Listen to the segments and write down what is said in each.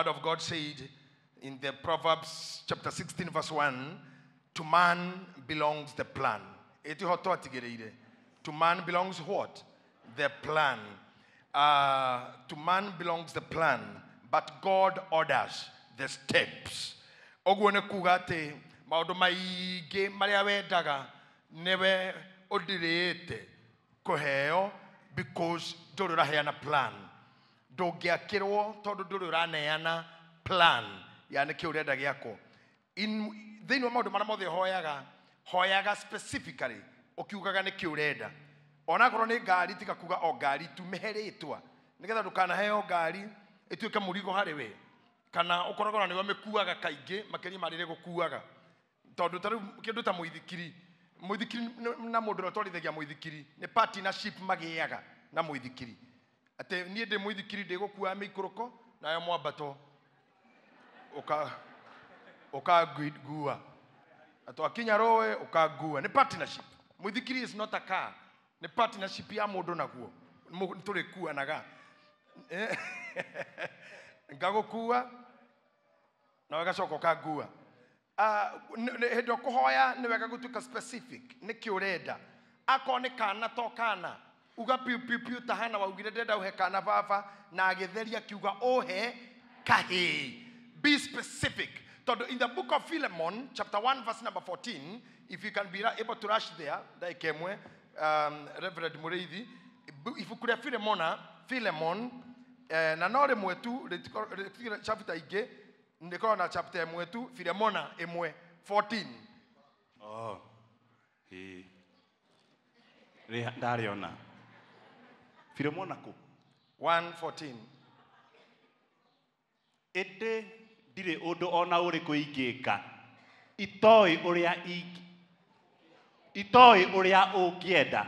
word of God said in the Proverbs chapter 16 verse 1, to man belongs the plan. To man belongs what? The plan. To man belongs the plan, but God orders the steps. Oguo nĩ kuga atĩ maũndũ maingĩ marĩa wendaga nĩwe ũndirĩte kũheo because ndũrĩ ũraheana plan. Ndũngĩakĩrwo tondũ ndũrĩ ũraneana plan ya nĩkĩ ũrenda gĩakwo. Thĩinĩ wa maũndũ marĩa mothe hoyaga, hoyaga specifically ũkiugaga nĩkĩ ũrenda. Onakorwo nĩ ngari tiga kuga o ngari tu mĩhe rĩtwa nĩgetha ndũkanaheo ngari ĩtuĩke mũrigo harĩ we kana ũkoragwo na nĩwe mĩkuaga kaingĩ makĩria ma rĩrĩa gũkuaga tondũ ta rĩu kĩndũ ta mũithikiri mũithikiri na mũndũ ũrĩa ũtwarithagia mũithikiri nĩ partnership magĩaga na mũithikiri atĩ niĩ ndĩ mũithikiri ndĩgũkuaga mĩikũrũko nayo mwambato ũkangua na twakinya rũĩ ũkangua. Nĩ partnership. Mũithikiri is not a car. Nĩ partnership ya mũndũ naguo tũrĩkuanaga ngagũkua na ũgacoka ũkangua. Hĩndĩ ũkũhoya nĩ wega gũtuĩka specific nĩkĩ ũrenda. Akorwo nĩ kana to kana uga piu piu piu ta Hana waugire ndĩrenda ũhe kana baba na agĩtheria akiuga ũhe kahĩĩ. Be specific. Tondũ in the book of Philemon chapter 1 verse number 14, if you can be able to rush there ndagĩka ĩmwe, Reverend Mũrĩithi, ibuku rĩa Philemon na no rĩmwe tu rĩtigire chapter ingĩ nĩkorwo na chapter ĩmwe tu Philemona ĩmwe 14. Oh, ĩĩ. Ndarĩona. Philemona kũ? 1:14. Ĩndĩ ndirĩ ũndũ ona ũrĩkũ ingĩka itoĩ ũrĩa ũngĩenda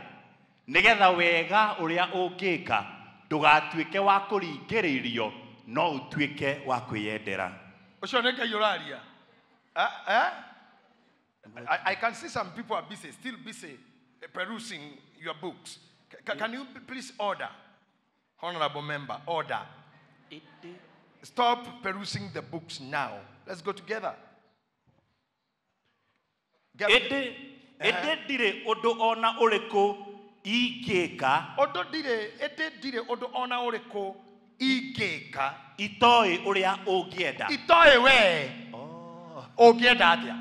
nĩgetha wega ũrĩa ũngĩka ndũgatuĩke wa kũringĩrĩrio no ũtuĩke wa kwĩyendera. Ũcio nĩ Ngai ũraria. I can see some people are busy, still busy perusing your books. Can you please order? Honorable member, order. Stop perusing the books now. Let's go together. Ĩndĩ ndirĩ ũndũ ona ũrĩkũ ingĩka. Ũndũ ndirĩ, ĩndĩ ndirĩ ũndũ ona ũrĩkũ ingĩka. Itoĩ ũrĩa ũngĩenda. Itoĩ we. Ũngĩenda atĩa?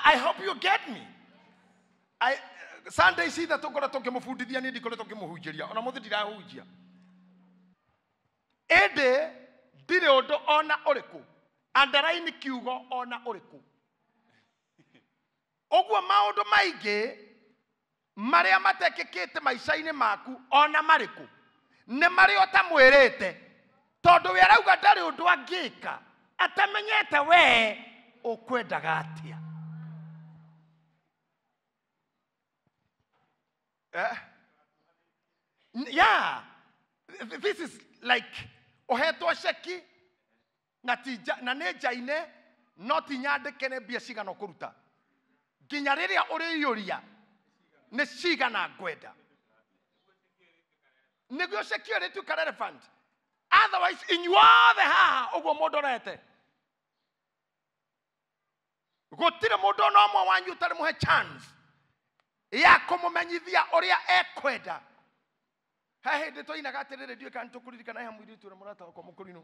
I hope you get me. Sunday si tũkorwo tũkĩmũbundithia niĩ ndikoretwo ngĩmũhunjĩria ona mũthĩ ndirahunjia. Ĩndĩ ndirĩ ũndũ ona ũrĩkũ. Underline kiugo ona ũrĩkũ. Ũguo maũndũ maingĩ marĩa matekĩkĩte maica-inĩ maku ona marĩkũ nĩ marĩa ũtamwĩrĩte tondũ we arauga ndarĩ ũndũ angĩka atamenyete we ũkwendaga atĩa. Yeah, this is like ũhetwo ceki na nĩ njaine no ti nyandĩke nĩ mbia cigana ũkũruta nginya rĩrĩa ũrĩiyũria nĩ cigana ngwenda nĩguo ceki ĩyo ĩrĩtuĩka relevant. Otherwise inyuothe haha ũguo mũndũ orete gũtirĩ mũndũ ona ũmwe wanyu ũtarĩ mũhe chance ya kũmũmenyithia ũrĩa ekwenda. He hĩndĩ twainaga atĩrĩrĩ ndiũĩ kana nĩtũkũririkana he mũirĩtu ũrĩa mũrata wakwa mũkũrinũ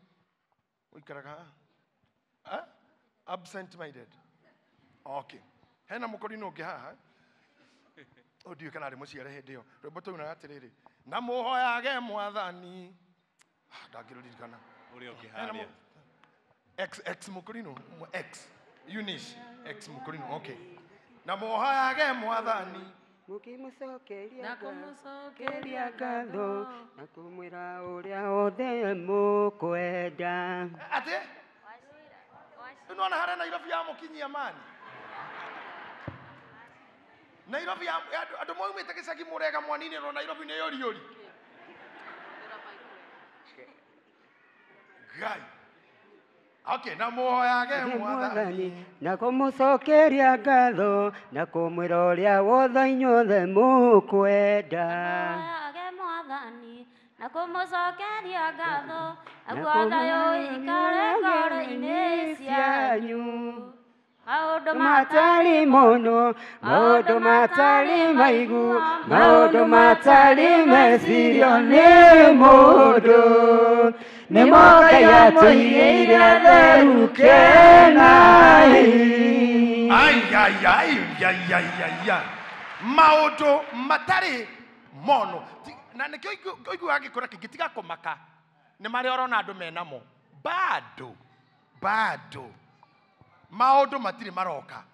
ũikaraga haha absent minded. Okay, hena mũkũrinũ ũngĩ haha ndiũĩ kana arĩ mũciare hĩndĩ ĩyo. Rwĩmbo twainaga atĩrĩrĩ na mũhoyage mwathani. Ndangĩrũririkana. Ũrĩa ũngĩ harĩa. Ex mũkũrinũ, ex Eunice, ex mũkũrinũ. Okay, na mũhoyage mwathani mũkĩmũcokeria ngatho na kũmwĩra ũrĩa othe mũkwenda. Atĩ nĩwona harĩa Nairobi ya mũkinyia mani Nairobi andũ maumĩte gĩcagi mũrega mwaninĩ no Nairobi nĩ yũri yũri. Ngai. Okay, na mũhoyage mwathani na kũmũcokeria ngatho na kũmwĩra ũrĩa wothe inyuothe mũkwenda. Mũhoyage mwathani Na kũmũcokeria ngatho naguo thayũ ũikare ngoro-inĩ cianyu. Maũndũ matarĩ mono, maũndũ matarĩ maiguo, maũndũ matarĩ mecirio nĩ mũndũ, nĩmo Ngai atũigĩire atheru kenai. Ai, ai, ai, ai, ai, ai, ai. Maũndũ matarĩ mono. Na nĩkĩo ũiguaga gĩkũra kĩngĩ tiga kũmaka nĩ marĩa ũrona andũ menamo bado bado maũndũ matirĩ maroka.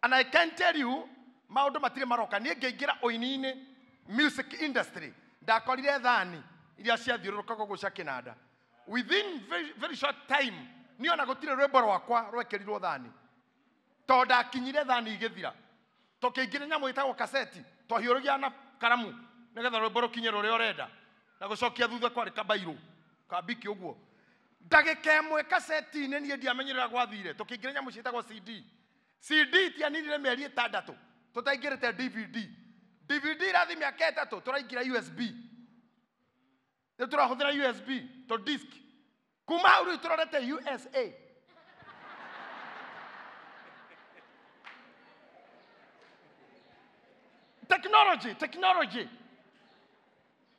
And I can tell you maũndũ matirĩ maroka. Niĩ ngĩingĩra ũini-inĩ music industry ndakorire thani iria ciathiũrũrũkaga ũguo cia kĩnanda. Within very, very short time niĩ ona gũtirĩ rwĩmbo rwakwa rwekĩrirwo thani tondũ ndakinyire thani igĩthira. Tũkĩingĩra nyamũ ĩtagwo kaseti twahiũrũgia na karamu nĩgetha rwĩmbo rũkinye rũrĩa ũrenda na gũcokia thutha kwarĩ kabairũ kambiki ũguo. Ndagĩka ĩmwe kaseti-inĩ niĩ ndiamenyerera gwathire. Tũkĩingĩra nyamũ ciĩtagwo CD. CD tianinire mĩeri ĩtandatũ tũtaingĩrĩte DVD. DVD ĩrathiĩ mĩaka ĩtatũ tũraingĩra USB. Rĩu tũrahũthĩra USB to disk. Kuma hau rĩu tũrorete USA. Technology, technology.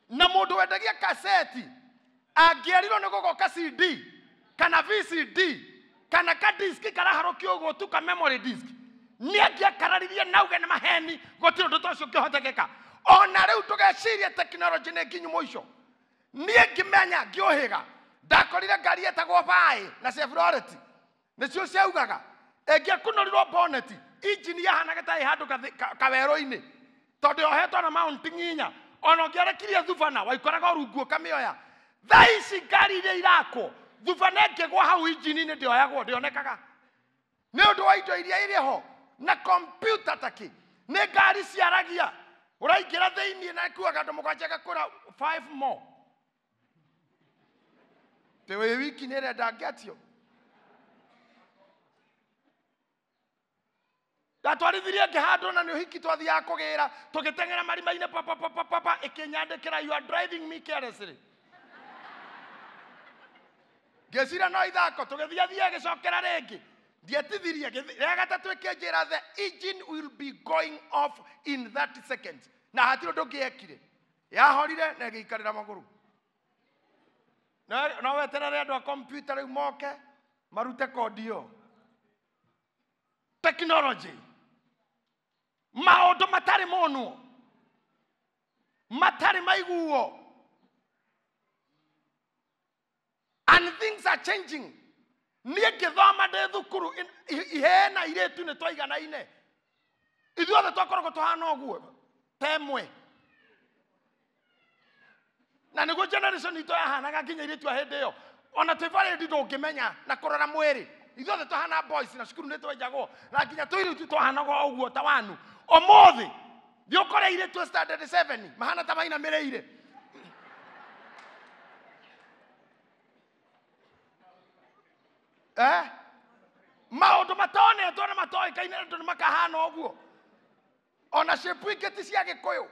Na mũndũ wendagia kaseti angĩerirwo nĩ gũgoka CD kana VCD kana ka disk karaharũkio ũguo tu ka memory disk nĩ angĩakararirie na auge nĩ maheni gũtirĩ ũndũ ta ũcio ũngĩhotekeka. Ona rĩu tũgeciria technology nĩ nginyu mũico. Niĩ ngĩmenya ngĩũhĩga ndakorire ngari ĩtagwo Vai na Chevrolet nĩcio ciaugaga ĩngĩakunũrirwo bonnet engine yahanaga ta ĩ handũ kawerũ-inĩ tondũ yohetwo na mounting inya ona ũngĩarekirie thubana waikoraga ũrungu ũkamĩoya. Thaa ici ngari iria irakwo thubana ĩngĩgwa hau injini-inĩ ndĩoyagwo ndĩonekaga nĩ ũndũ wa indo iria irĩ ho na kompyuta takĩ nĩ ngari ciaragia ũraingĩra thĩiniĩ na ĩkuaga andũ mũgwanja ĩgakũra 5 more tĩ wĩ wiki nĩ ĩrenda ngetio. Ndatwarithirie ngĩ handũ na nĩ ũhiki twathiaga kũgĩra tũgĩteng'era marima-inĩ pa pa pa pa pa pa ĩkĩnyandĩkĩra you are driving me carelessly. Ngĩciria no ithako tũgĩthiathia gĩcokera rĩngĩ ndietithirie rĩa gatatũ ĩkĩnjĩra the engine will be going off in 30 seconds na hatirĩ ũndũ ũngĩ yekire yahorire na ĩgĩikarĩra magũrũ. No weterere andũ a kompyuta rĩu moke marute kodi ĩyo. Technology maũndũ matarĩ monwo matarĩ maiguo and things are changing. Niĩ ngĩthoma ndĩ thukuru ihĩĩ na airĩtu nĩ twaiganaine ithuothe twakoragwo tũhana ũguo ta ĩmwe na nĩguo generation itũ yahanaga nginya airĩtu a hĩndĩ ĩyo ona twĩ parade ndũngĩmenya na kũrora mwĩrĩ ithuothe twahana boys na cukuru nĩ twenjagwo na nginya tũirĩtu twahanaga ũguo ta wanu. Ũmũthĩ thiĩ ũkore airĩtu a standard 7 mahana ta mainamĩrĩire. Maũndũ matonetwo na matoĩkaine andũ nĩ makahana ũguo ona shape ingĩ ti cia Gĩkũyũ.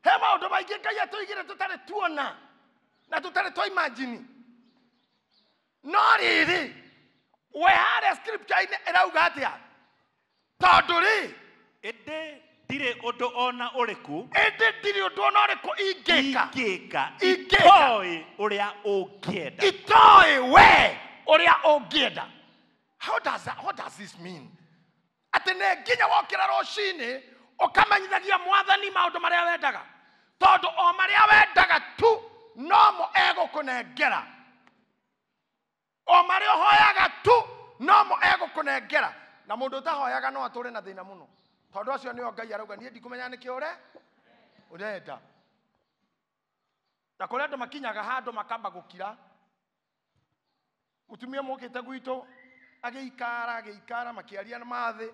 He maũndũ maingĩ Ngai atũigire tũtarĩ tuona na tũtarĩ twa imagine. No rĩrĩ we harĩa scripture-inĩ ĩrauga atĩa? Tondũ rĩ ĩndĩ ndirĩ ũndũ ona ũrĩkũ ĩndĩ ndirĩ ũndũ ona ũrĩkũ ingĩka ingĩka Ingĩka. itoĩ ũrĩa ũngĩenda itoĩ we ũrĩa ũngĩenda. How does that, what does this mean? Atĩ nĩ nginya wokĩra rũcinĩ ũkamenyithagia mwathani maũndũ marĩa wendaga tondũ o marĩa wendaga tu nomo egũkũnengera o marĩa ũhoyaga tu nomo egũkũnengera. Na mũndũ ũtahoyaga no atũre na thĩna mũno tondũ acio nĩo Ngai arauga niĩ ndikũmenya nĩkĩ ũrenda. Na kũrĩ andũ makinyaga handũ makamba gũkira. Mũtumia mokĩte gwitũ agĩikara agĩikara makĩaria na mathĩ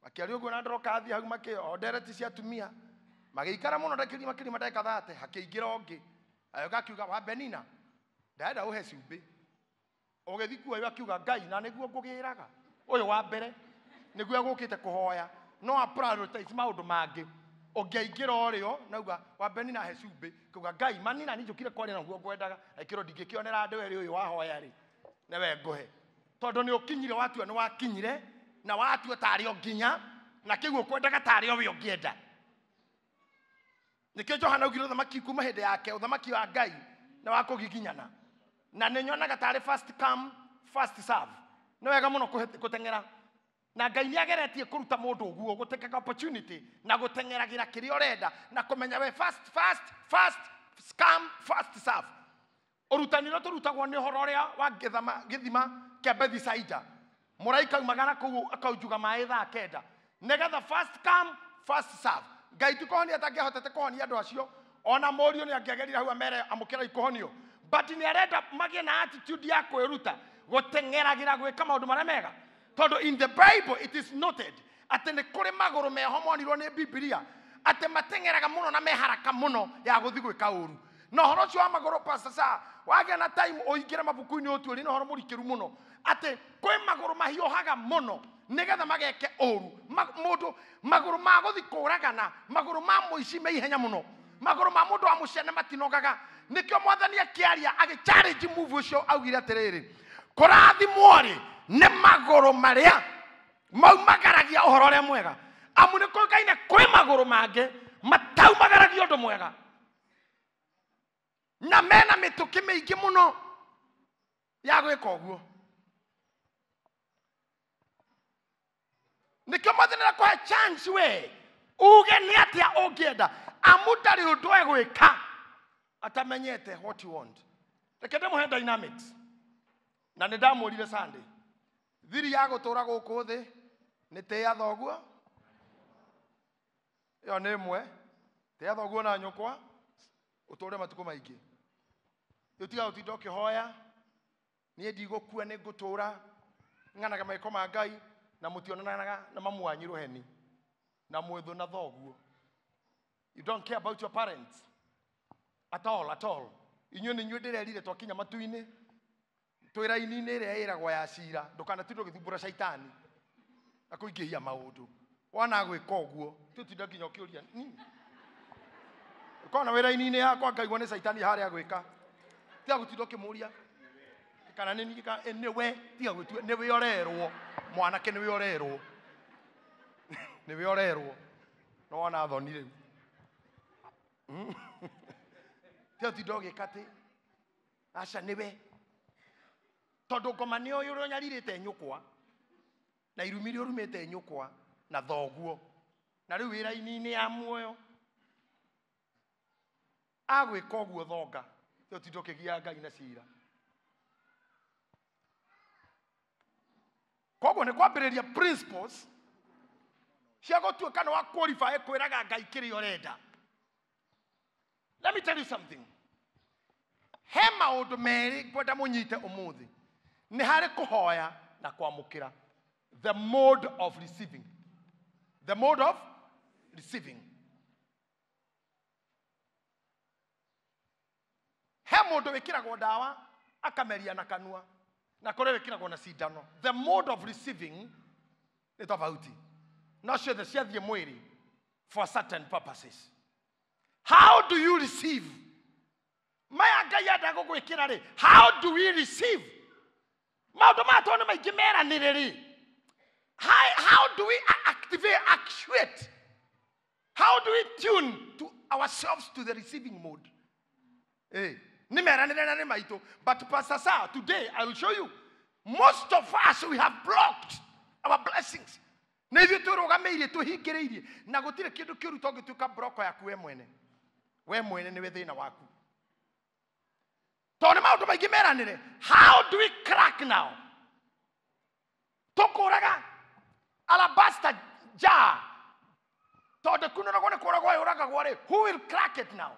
makĩaria ũguo na ndoroka athiĩ hau makĩondereti cia atumia magĩikara mũno ndakĩria makĩria ndagĩka thate hakĩingĩra ũngĩ agĩũka akiuga wa Benina ndĩrenda ũhe cumbĩ. Ũgĩthiĩ kuoywo akiuga Ngai na nĩguo ngũgĩraga ũyũ wa mbere. Nĩguo egũkĩte kũhoya. No a prioritize maũndũ mangĩ. Ũngĩaingĩra ũrĩo, nauga wambe nina he cumbĩ, kuga Ngai manina niĩ njũkire kwaria na guo ngwendaga, aikĩrwo ndingĩkĩonera andũ erĩ ũyũ wahoya rĩ, nĩwe ngũhe. Tondũ nĩ ũkinyire watua nĩ wakinyire, na watua tarĩ o nginya, na kĩu ũkwendaga tarĩ o we ũngĩenda. Nĩkĩo Johana augire ũthamaki kuma hĩndĩ yake, ũthamaki wa Ngai nĩ wa kũgiginyana. Na nĩ nyonaga tarĩ first come, first serve. Nĩ wega mũno gũteng'era. Na Ngai nĩ ageretie kũruta mũndũ ũguo, gũtekaga opportunity na gũteng'eragĩra kĩrĩa ũrenda na kũmenya we first, first, first come, first serve. Ũrutani ũrĩa tũrutagwo nĩ ũhoro ũrĩa wa gĩthima kĩa Bethisaida. Mũraika aumagara kũu akaunjuga maĩ thaa kenda. Nĩgetha first come, first serve. Ngai ti kũhonia atangĩahotete kũhonia andũ acio, ona mũriũ nĩ angĩagerire hau amere amũkĩra ikũhonio. But nĩ arenda magĩe na attitude ya kwĩruta, gũteng'eragĩra gwĩka maũndũ marĩa mega. Tondũ in the Bible it is noted atĩ nĩ kũrĩ magũrũ meho monirwo nĩ Bibilia atĩ mateng'eraga mũno na me haraka mũno ya gũthiĩ gwĩka ũru. Na ũhoro ũcio wa magũrũ, Pastor Sa, wagĩa na time ũingĩre mabuku-inĩ ũtuĩrie nĩ ũhoro mũrikĩru mũno atĩ kwĩ magũrũ mahiũhaga mũno nĩgetha mageke ũru. Mũndũ magũrũ ma gũthiĩ kũragana, magũrũ ma mũici me ihenya mũno, magũrũ ma mũndũ wa mũcene matinogaga. Nĩkĩo mwathani akĩaria agĩ challenge move ũcio augire atĩrĩrĩ, kũrathimwo rĩ nĩ magũrũ marĩa maumagaragia ũhoro ũrĩa mwega. Amu nĩ kũĩkaine kwĩ magũrũ mangĩ mataumagaragia ũndũ mwega na mena mĩtũkĩ mĩingĩ mũno ya gwĩka ũguo. Nĩkĩo mwathani arakũhe chance we uge nĩ atĩa ũngĩenda, amu ndarĩ ũndũ egwĩka atamenyete what you want. Reke ndĩmũhe dynamics. Na nĩ ndamwĩrire Sunday, thiri ya gũtũũra gũkũ thĩ nĩ tĩĩa thoguo, ĩyo nĩ ĩmwe, tĩĩa thoguo na nyũkwa ũtũũre matukũ maingĩ. Rĩu tiga gũtinda ũkĩhoya niĩ ndigũkua nĩ ngũtũũra ng'anaga meko ma Ngai, na mũtionanaga na mamu wanyu rũheni na mwĩthũ na thoguo. You don't care about your parents at all, at all. Inyuĩ nĩ inyuĩ ndĩrerire twakinya matu-inĩ twĩ raini-inĩ ĩrĩa ĩragwo ya cira, ndũkanatinde ũgĩthumbũra caitani na kũingĩhia maũndũ. Wona gwĩka ũguo tũtinda nginya ũkĩũria nini. Ũkona wĩ raini-inĩ yakwa ngaigua nĩ caitani harĩa gwĩka, tiga gũtinda ũkĩmũria kana nĩ niĩ kana nĩwe, tiga gwĩtua nĩwe ũrerwo, mwanake nĩwe ũrerwo, nĩwe ũrerwo. No wona thoni rĩu. Tiga gũtinda ũgĩka atĩ aca nĩwe, tondũ ngoma nĩ ũyũ ũrĩa ũnyarirĩte nyũkwa na irumi iria ũrumĩte nyũkwa na thoguo, na rĩu wĩ raini-inĩ ya muoyo agwĩka ũguo thonga, tiga gũtinda ũkĩgia Ngai na cira. Koguo nĩ kwambĩrĩria principles cia gũtuĩka nĩ wa qualify kwĩraga Ngai kĩrĩa ũrenda. Let me tell you something. He maũndũ merĩ ngwenda mũnyite ũmũthĩ. Nĩ harĩ kũhoya na kwamũkĩra. The mode of receiving. The mode of receiving. He mũndũ wĩkĩragwo ndawa akameria na kanua, na kũrĩ wĩkĩragwo na cindano. The mode of receiving nĩ tofauti. No ciothe ciathiĩ mwĩrĩ for certain purposes. How do you receive? Maya Ngai enda gũgwĩkĩra rĩ, how do we receive? Maũndũ maya tondũ nĩ maingĩ meranĩre rĩ, how do we activate, actuate? How do we tune to ourselves to the receiving mode? Nĩ meranĩre na nĩ maitũ. But Pastor Sir, today I will show you. Most of us, we have blocked our blessings. Nĩ ithuĩ twĩrũgamĩirie, twĩhingĩrĩirie, na gũtirĩ kĩndũ kĩũru tũngĩtuĩka broko yaku we mwene. We mwene nĩwe thĩna waku. Tondũ nĩ maũndũ maingĩ meranĩre. How do we crack now? Tũkũraga alabaster jar. Tondũ kunũragwo nĩ kũragwo yũragagwo rĩ, who will crack it now?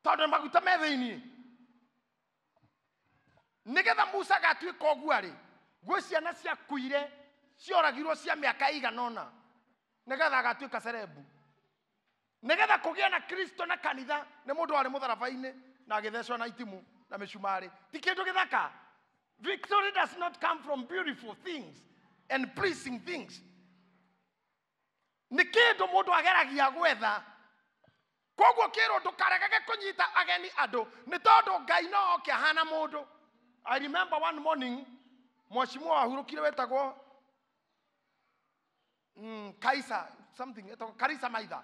Tondũ maguta me thĩinĩ. Nĩgetha Musa agatuĩka ũguo rĩ, gwĩ ciana ciakuire, cioragirwo cia mĩaka ĩigana ũna, nĩgetha agatuĩka cerebu. Nĩgetha kũgĩe na Kristo na kanitha, nĩ mũndũ warĩ mũtharaba-inĩ na agĩthecwo na itimũ na mĩcumarĩ. Ti kĩndũ gĩthaka. Victory does not come from beautiful things and pleasing things. Nĩ kĩndũ mũndũ ageragia gwetha. Koguo kĩrwo ndũkaregage kũnyita ageni andũ nĩ tondũ Ngai no oke ahana mũndũ. I remember one morning mheshimiwa wahurũkire wetagwo Kaisa something etagwo Karisa Maitha.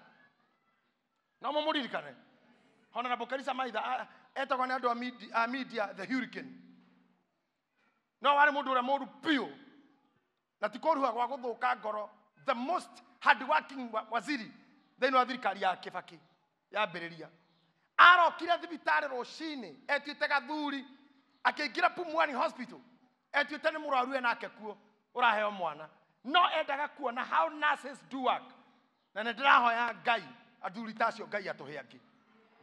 No mũmũririkane. Honorable Karisa Maitha etagwo nĩ andũ a media the hurricane. No warĩ mũndũ ũrĩa mũru biũ na ti kũruha gwa gũthũka ngoro, the most hard working waziri thĩinĩ wa thirikari ya Kibaki yambĩrĩria. Arokire thibitarĩ rũcinĩ etuĩte gathuri, akĩingĩra Pumwani Hospital etuĩte nĩ mũrwaru enake kuo ũraheo mwana, no endaga kuona how nurses do work. Na nĩ ndĩrahoya Ngai athuri ta acio Ngai atũhe angĩ.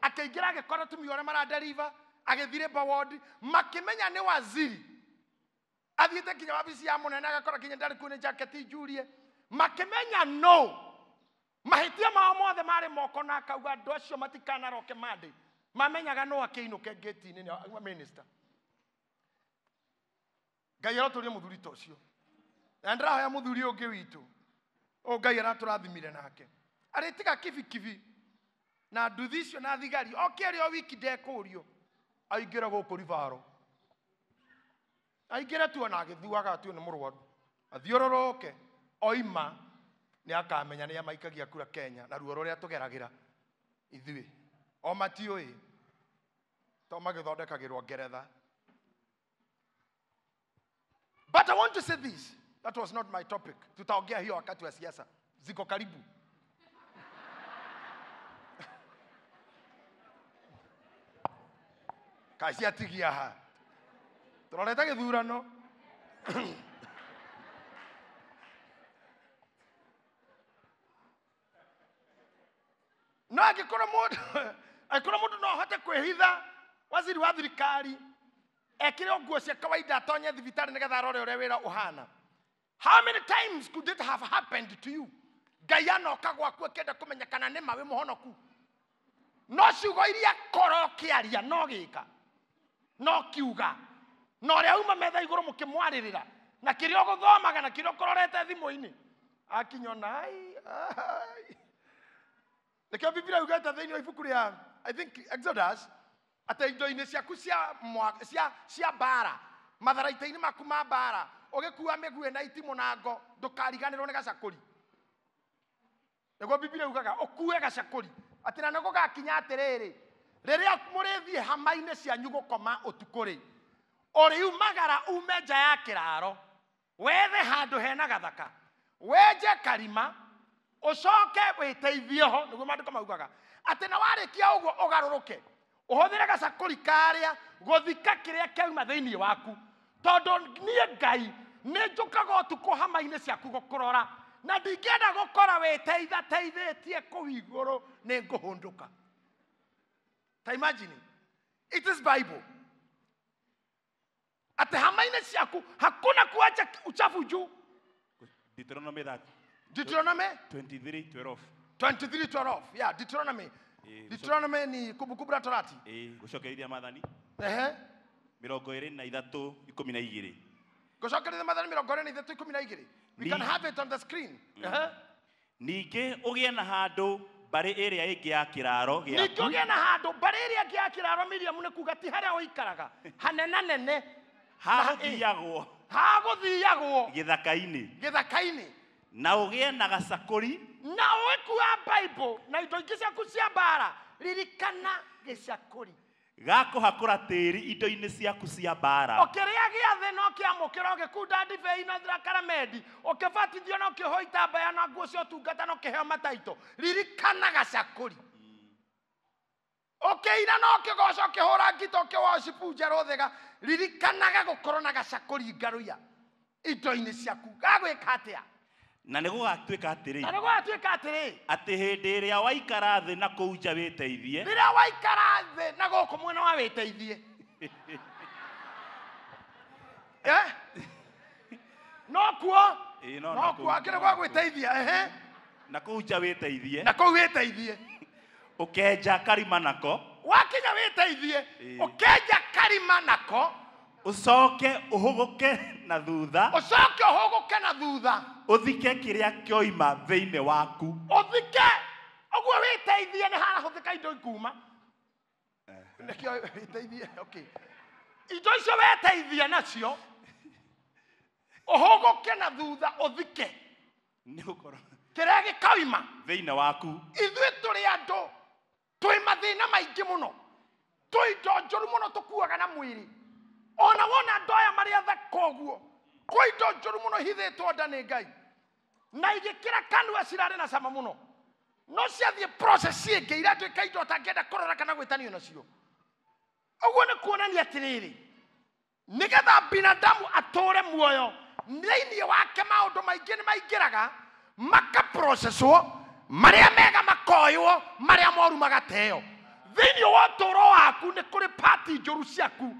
Akĩingĩra agĩkora atumia ũrĩa maraderiva, agĩthiĩ labour ward, makĩmenya nĩ waziri. Athiĩte nginya wabici ya mũnene agakora nginya ndarĩ kuo nĩ jaketi njurie. Makĩmenya no mahĩtia mao mothe marĩ moko, na akauga andũ acio matikanaroke Monday. Mamenyaga no akĩinũke ngĩti-inĩ nĩ minister. Ngai arotũrie mũthuri ta ũcio. Na ndĩrahoya mũthuri ũngĩ witũ o Ngai aratũrathimire nake, arĩtiga kibikibi na nduthi icio na thigari oke arĩ o wiki ndekũrio aingĩre gũkũ Rivaro, aingĩre tu ona agĩthuaga atue nĩ mũrwaru, athiũrũrũke oima nĩ akamenya nĩ amaikagia kura Kenya na ruo rũrĩa tũgeragĩra ithuĩ o matiũĩ to magĩthondekagĩrwo Ngeretha. But I want to say this, that was not my topic. Tutaongea hiyo wakati wa siasa, ziko karibu. Kaciatigia ha tũrorete gĩthurano. No angĩkorwo mũndũ no ahote kwĩhitha waziri wa thirikari ekĩre nguo cia kawaida atonye thibitarĩ nĩgetha arore ũrĩa wĩra ũhana. How many times could it have happened to you? Ngai anoka gwaku akĩenda kũmenya kana nĩ ma wĩ mũhonoku. No ciugo iria korwo ũkĩaria no gĩka no kiuga na ũrĩa uma metha igũrũ mũkĩmwarĩrĩra na kĩrĩa ũgũthomaga na kĩrĩa ũkũrorete thimũ-inĩ akinyona ai ai. Nĩkĩo Biblia yugĩte thĩinĩ wa ibuku rĩa I think Exodus atĩ indo-inĩ ciaku cia mbara, matharaita-inĩ maku ma mbara, ũgĩkua mĩguĩ na itimũ na ngo, ndũkariganĩrwo nĩ gacakũri. Nĩguo Biblia yugaga ũkue gacakũri, atĩ na nĩgũgakinya atĩrĩrĩ, rĩrĩa mũrĩthiĩ hama-inĩ cianyu gũkoma ũtukũ-rĩ, ũrĩumagara ume nja ya kĩraro, wethe handũ hena gathaka, wenje karima, ũcoke wĩteithie ho. Nĩguo maandĩko maugaga atĩ na warĩkia ũguo ũgarũrũke ũhũthĩre gacakũri karĩa gũthika kĩrĩa kĩauma thĩinĩ waku, tondũ niĩ Ngai nĩ njũkaga ũtukũ hama-inĩ ciaku gũkũrora na ndingĩenda gũkora wĩteithateithĩtie kũu igũrũ, nĩ ngũhũndũka. Ta imagine, it is Bible. Atĩ hama-inĩ ciaku hakuna kuacha uchafu juu. Deuteronomy that Deuteronomy 23:12. 23:12. Yeah, Deuteronomy. Deuteronomy ni Kumbukumbu la Torati. Gũcokereria maathani. Ehe. 23:12. Gũcokereria maathani 23:12. We can have it on the screen. Ehe. Ningĩ ũgĩe na handũ mbarĩ ĩrĩa ĩngĩ ya kĩraro gĩaku. Ningĩ ũgĩe na handũ mbarĩ ĩrĩa ĩngĩ ya kĩraro, Miriam, nĩ kuga ti harĩa ũikaraga hanenanene, hagũthiagwo hagũthiagwo gĩthaka-inĩ, gĩthaka-inĩ, na ũgĩe na gacakũri, na ũgĩkua Bible na indo ingĩ ciaku cia mbara, ririkana gĩcakũri gakũhakũra tĩri indo-inĩ ciaku cia mbara. Ũkĩrĩa gĩathĩ na ũkĩamũkĩra, ũgĩkunda ndibei na thakaramedi, ũkĩbatithio na ũkĩohwo itambaya na nguo cia ũtungata na ũkĩheo mataito, ririkana gacakũri. Ũkĩina na ũkĩgoca, ũkĩhũra ngita, ũkĩworship njerũ thega, ririkanaga gũkorwo na gacakũri ngaruya indo-inĩ ciaku. Gagwĩka atĩa? Na nĩ gũgatuĩka atĩrĩ, na nĩ gũgatuĩka atĩrĩ, atĩ hĩndĩ ĩrĩa waikara thĩ na kũu nja wĩteithie, rĩrĩa waikara thĩ na gũkũ mwena wa wĩteithie, no kuo, no kuo akĩrĩ gwa gwĩteithia, ehe, na kũu nja wĩteithie, na kũu wĩteithie, ũkenja karima nako, wakinya wĩteithie, ũkenja karima nako, Ucoke uhuguke na thutha. Ucoke uhuguke na thutha. Uthike kiria kioima thiini waku. Uthike uguo witeithie ni harahuthika indo ikuma. Nikio witeithie, okay. Indo icio weteithie nacio uhuguke na thutha uthike. Ni gukorwo kiria gikoima thiini waku. Ithuĩ tũrĩ andũ twĩ mathĩna maingĩ mũno, twĩ indo njũru mũno tũkuaga na mwĩrĩ. Ona wona andũ aya marĩ athaka ũguo, kwĩ indo njũru mũno hithĩtwo nda nĩ Ngai, na igĩkĩra kanua cirarĩ na cama mũno, no ciathiĩ process ĩngĩ iratuĩka indo ũtangĩenda kũrora kana gwĩtanio nacio. Ũguo nĩ kuonania atĩrĩrĩ, nĩgetha binadamu atũre muoyo thĩinĩ wake maũndũ maingĩ nĩ maingĩraga makaprocesswo, marĩa mega makoywo, marĩa moru magateo. Thĩinĩ wa ũtũũro waku nĩ kũrĩ pati njũru ciaku.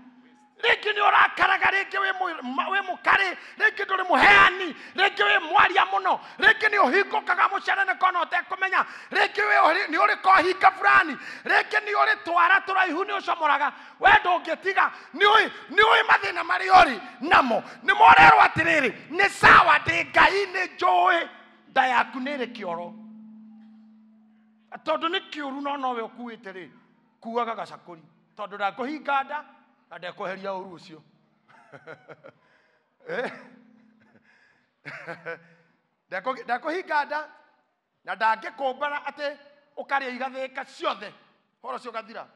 Rĩngĩ nĩ ũrakaraga, rĩngĩ wĩ mũkarĩ, rĩngĩ ndũrĩ mũheani, rĩngĩ wĩ mwaria mũno, rĩngĩ nĩ ũhingũkaga mũcere kona ũtekũmenya, rĩngĩ nĩ ũrĩ kohinga fulani, rĩngĩ nĩ ũrĩ twara tũraihu nĩ ũcomoraga, we ndũngĩtiga, nĩ ũĩ mathĩna marĩa ũrĩ namo. Nĩ morerwo atĩrĩrĩ, nĩ sawa ndĩ Ngai nĩ njũĩ nda yaku nĩ ĩrĩ kĩoro, tondũ nĩ kĩũru no nowe ũkuĩte rĩ, kuaga gacakũri, tondũ ndakũhinga nda na ndekweheria ũru ũcio. Ndekũhinga nda na ndangĩkũmbana atĩ ũkarĩa igathĩka ciothe, ũhoro ũcio ũgathira.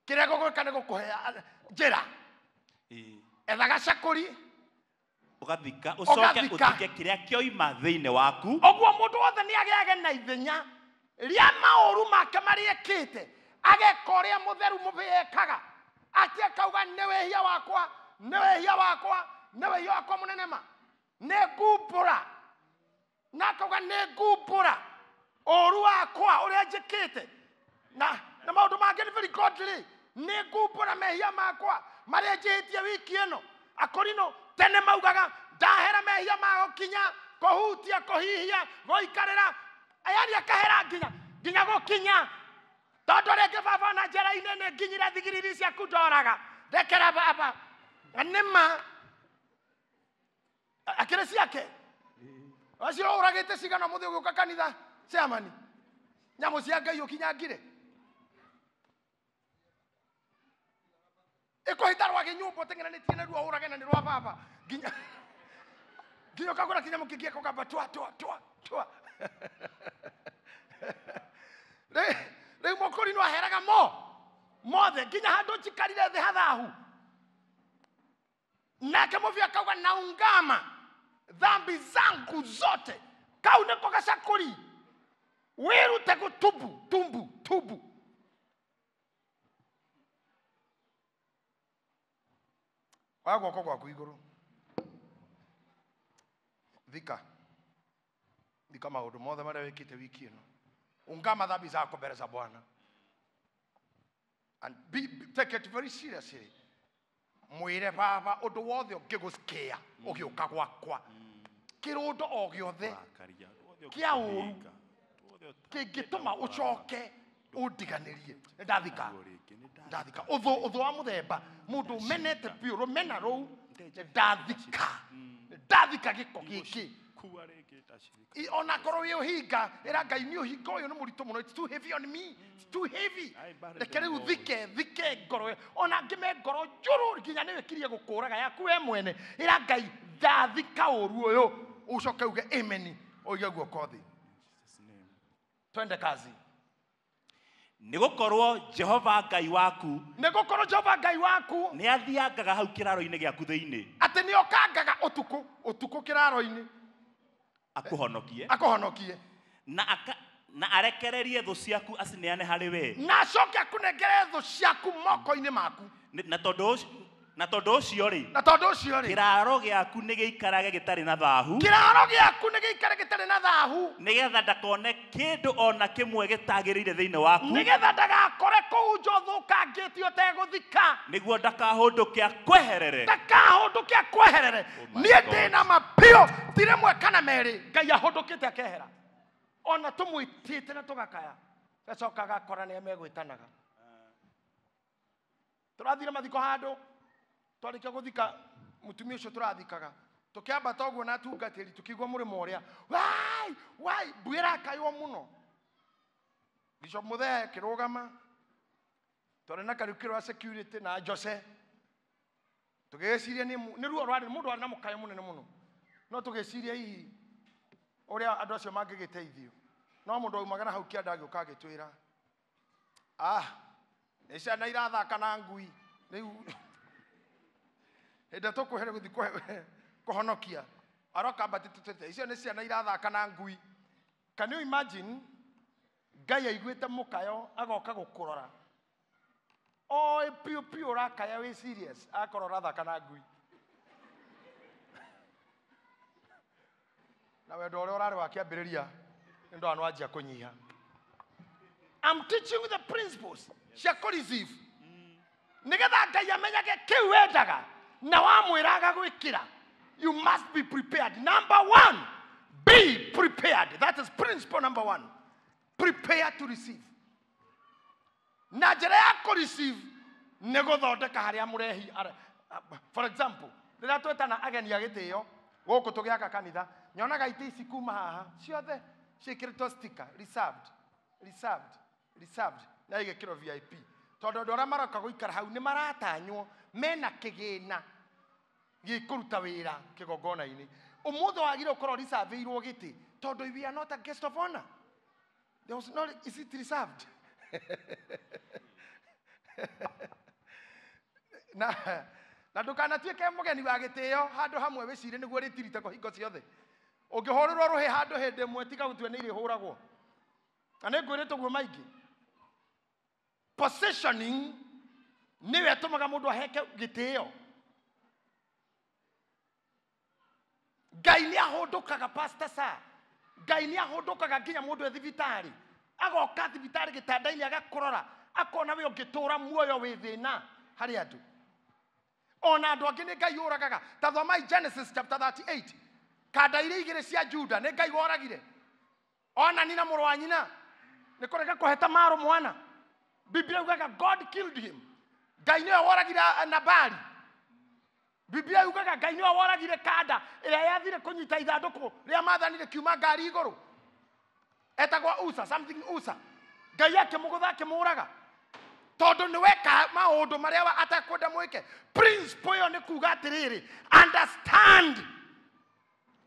Kĩrĩa gũgwĩka nĩ gũkũhe njĩra. Etha gacakũri, ũgathika, ũcoke ũthike kĩrĩa kĩoima thĩinĩ waku. Ũguo mũndũ wothe nĩ agĩage na ithenya rĩa maũru make marĩa ekĩte, ageka ũrĩa mũtheru mũbĩ ekaga, atĩ akauga nĩ wĩhia wakwa, nĩ wĩhia wakwa, nĩ wĩhia wakwa mũnene ma, nĩ ngumbũra, na akauga nĩ ngumbũra ũru wakwa ũrĩa njĩkĩte, na maũndũ mangĩ nĩ very godly, nĩ ngumbũra mehia makwa marĩa njĩhĩtie wiki ĩno. Akorino tene maugaga ndahera mehia ma gũkinya, kũhutia, kũhihia, gũikarĩra, yani akahera nginya gũkinya, tondũ rĩngĩ baba na njĩra-inĩ nĩ nginyire thigiriri ciaku ndoraga, ndekera baba nĩ ma akĩrĩ ciake acio ũragĩte cigana mũthĩ ũgĩũka kanitha ciamani nyamũ cia Ngai ũkinyangire ĩkũhĩta rwagĩ nyũmba ũteng'eranĩtie na ruo ũrage na nĩ rwa baba nginya ũkagũra kĩnyamũ kĩngĩ gĩkũgamba twa twa twa twa. Rĩu mũkũri no aheraga mo mothe nginya handũ njikarire thĩ hathahu. Nake mũbi akauga naungama dhambi zangu zote. Kau nĩko gacakũri, wĩrute gũtubu tumbu tubu. Oya guoko gwaku igũrũ, thika thika maũndũ mothe marĩa wĩkĩte wiki ĩno. Ungama dhambi zako mbele za Bwana and take it very seriously. Mwĩre baba ũndũ wothe ũngĩgũscare ũgĩũka gwakwa, kĩrũndo o gĩothe kĩa ũru kĩngĩtũma ũcoke ũndiganĩrie, ndathika ndathika. Ũthũ wa mũthemba mũndũ ũmenete biũ, rũmena rũu, ndathika ndathika gĩko gĩkĩ. Ona korwo wĩ ũhinga, ĩra Ngai nĩ ũhinga ũyũ nĩ mũritũ mũno, it's too heavy on me, it's too heavy. Reke rĩu thike thike ngoro, ona angĩ me ngoro njũru nginya nĩ wĩkirie gũkũraga yaku we mwene. Ĩra Ngai ndathika ũru ũyũ, ũcoke uge amen, ũige guoko thĩ. Twende kazi. Nĩ gũkorwo Jehova Ngai waku, nĩ gũkorwo Jehova Ngai waku nĩ athiangaga hau kĩraro-inĩ gĩaku thĩinĩ, atĩ nĩ okangaga ũtukũ ũtukũ kĩraro-inĩ akũhonokie, akũhonokie, na arekererie thũ ciaku acineane harĩ we, na acoke akũnengere thũ ciaku moko-inĩ maku. Na tondũ ũcio rĩ, na tondũ ũcio rĩ, kĩraro gĩaku nĩ gĩikarage gĩtarĩ na thahu, kĩraro gĩaku nĩ gĩikare gĩtarĩ na thahu, nĩgetha ndakone kĩndũ ona kĩmwe gĩtagĩrĩire thĩinĩ waku, nĩgetha ndagakore kũu nja ũthũkangĩtio ũtegũthika, nĩguo ndakahũndũke akweherere, ndakahũndũke akweherere. Niĩ ndĩ na ma biũ, ti rĩmwe kana merĩ Ngai ahũndũkĩte akehera, ona tũmwĩtĩte na tũgakaya, gacoka gakora nĩ megwĩtanaga. Tũrathire mathiko handũ Twarĩkia gũthika mũtumia ũcio tũrathikaga. Tũkĩambata ũguo na atungatĩri tũkĩigua mũrĩmo ũrĩa. Wai, wai, mbu ĩrakaywo mũno. Bishop Muthee akĩrũgama. Twarĩ na Kariũki wa security na Jose. Tũgĩciria nĩ ruo rwarĩ mũndũ warĩ na mũkayo mũnene mũno. No tũgĩciria hihi ũrĩa andũ acio mangĩgĩteithio. No mũndũ aumaga na hau kĩanda agĩũka agĩtwĩra, ah, nĩ ciana irathaka na ngui. Rĩu hĩndĩ ĩrĩa tũkwĩhere gũthiĩ kũhonokia, aroka ambatĩte icio nĩ ciana irathaka na ngui. Can you imagine Ngai aiguĩte mũkayo agoka gũkũrora. Oĩ piũ piũ ũrakaya wĩ serious, akorwo ũrathaka na ngui. Na wendo ũrĩa ũrarĩ wa kĩambĩrĩria nĩ ndona nĩwanjia kũnyiha. I'm teaching you the principles cia kũ-receive. Nĩgetha Ngai amenyage kĩu wendaga na wamwĩra agagwĩkĩra. You must be prepared. Number one, be prepared. That is principle number one. Prepare to receive. Na njĩra ya kũ-receive nĩ gũthondeka harĩa mũrehi. For example, rĩrĩa twetana ageni a gĩtĩo gũkũ tũgĩaka kanitha, nyonaga itĩ ici kuma haha ciothe ciĩkĩrĩtwo sticker reserved, reserved, reserved na igĩkĩrwo VIP. Tondũ andũ arĩa maroka gũikara hau nĩ maratanywo mena kĩgĩna gĩkũruta wĩra kĩgongona-inĩ. Ũmũthĩ wagĩrĩirwo gũkorwo reservĩirwo gĩtĩ tondũ we are not a guest of honor. There was no, is it reserved? Na ndũkanatuĩke mũgeni wa gĩtĩo handũ hamwe wĩcirie nĩguo rĩtiritagwo hingo ciothe. Ũngĩhũrĩrwo rũhĩ handũ hĩndĩ ĩmwe tiga gũtua nĩ irĩhũragwo. Na nĩ ngwĩrĩte ũguo maingĩ. Positioning nĩyo ĩtũmaga mũndũ aheke gĩtĩo. Ngai nĩ ahũndũkaga, Pastor Sir. Ngai nĩ ahũndũkaga nginya mũndũ e thibitarĩ. Agoka thibitarĩ gĩtanda-inĩ agakũrora, akona we ũngĩtũra muoyo wĩ thĩna harĩ andũ. Ona andũ angĩ nĩ Ngai ũragaga. Ta thomai Genesis chapter 38. Kanda iria igĩrĩ cia Juda nĩ Ngai woragire. Onani na mũrũ wa nyina nĩ kũrega kũhe Tamaru mwana. Biblia yugaga God killed him. Ngai nĩwe woragire Nabali. Biblia yugaga Ngai nĩwe woragire kanda ĩrĩa yathire kũnyita ithandũkũ rĩa maathani rĩkiuma ngari igũrũ. Etagwo Usa, something Usa. Ngai akĩmũgũtha akĩmũraga. Tondũ nĩ weka maũndũ marĩa atakwenda mwĩke. Principle ĩyo nĩ kuga atĩrĩrĩ, understand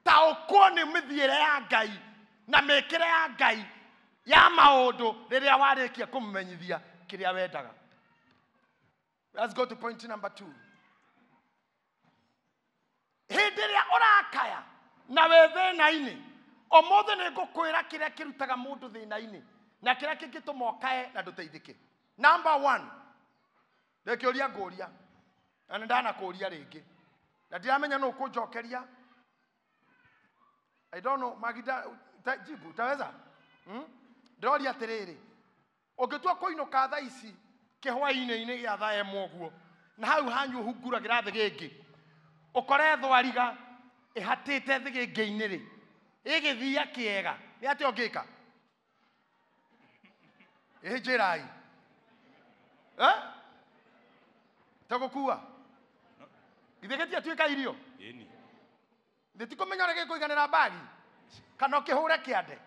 taũkwo nĩ mĩthiĩre ya Ngai na mĩkĩre ya Ngai ya maũndũ rĩrĩa warĩkia kũmũmenyithia kĩrĩa wendaga. Let's go to point number 2. Hĩndĩ ĩrĩa ũrakaya na wĩ thĩna-inĩ, ũmũthĩ nĩ ngũkwĩra kĩrĩa kĩrutaga mũndũ thĩna-inĩ na kĩrĩa kĩngĩtũma ũkae na ndũteithĩke. Number 1, ndĩkĩũria ngũria na nĩ ndanakũria rĩngĩ na ndiramenya nũ ũkũnjokeria. I don't know, Magida, jibu, utaweza? Ndĩroria atĩrĩrĩ, ũngĩtua kũinũka thaa ici kĩhwainĩ-inĩ gĩa thaa ĩmwe ũguo, na hau hanyu ũhunguragĩra thĩgĩngĩ, ũkore thwariga ĩhatĩte thĩgĩngĩ-inĩ rĩ, ĩgĩthia kĩega, nĩ atĩa ũngĩka? Ĩ njĩrai. Tagũkua? Githĩ gĩtiatuĩka irio? Ĩni. Githĩ ti kũmenya ũrĩa gĩkũiganĩra mbagi? Kana ũkĩhũre kĩande?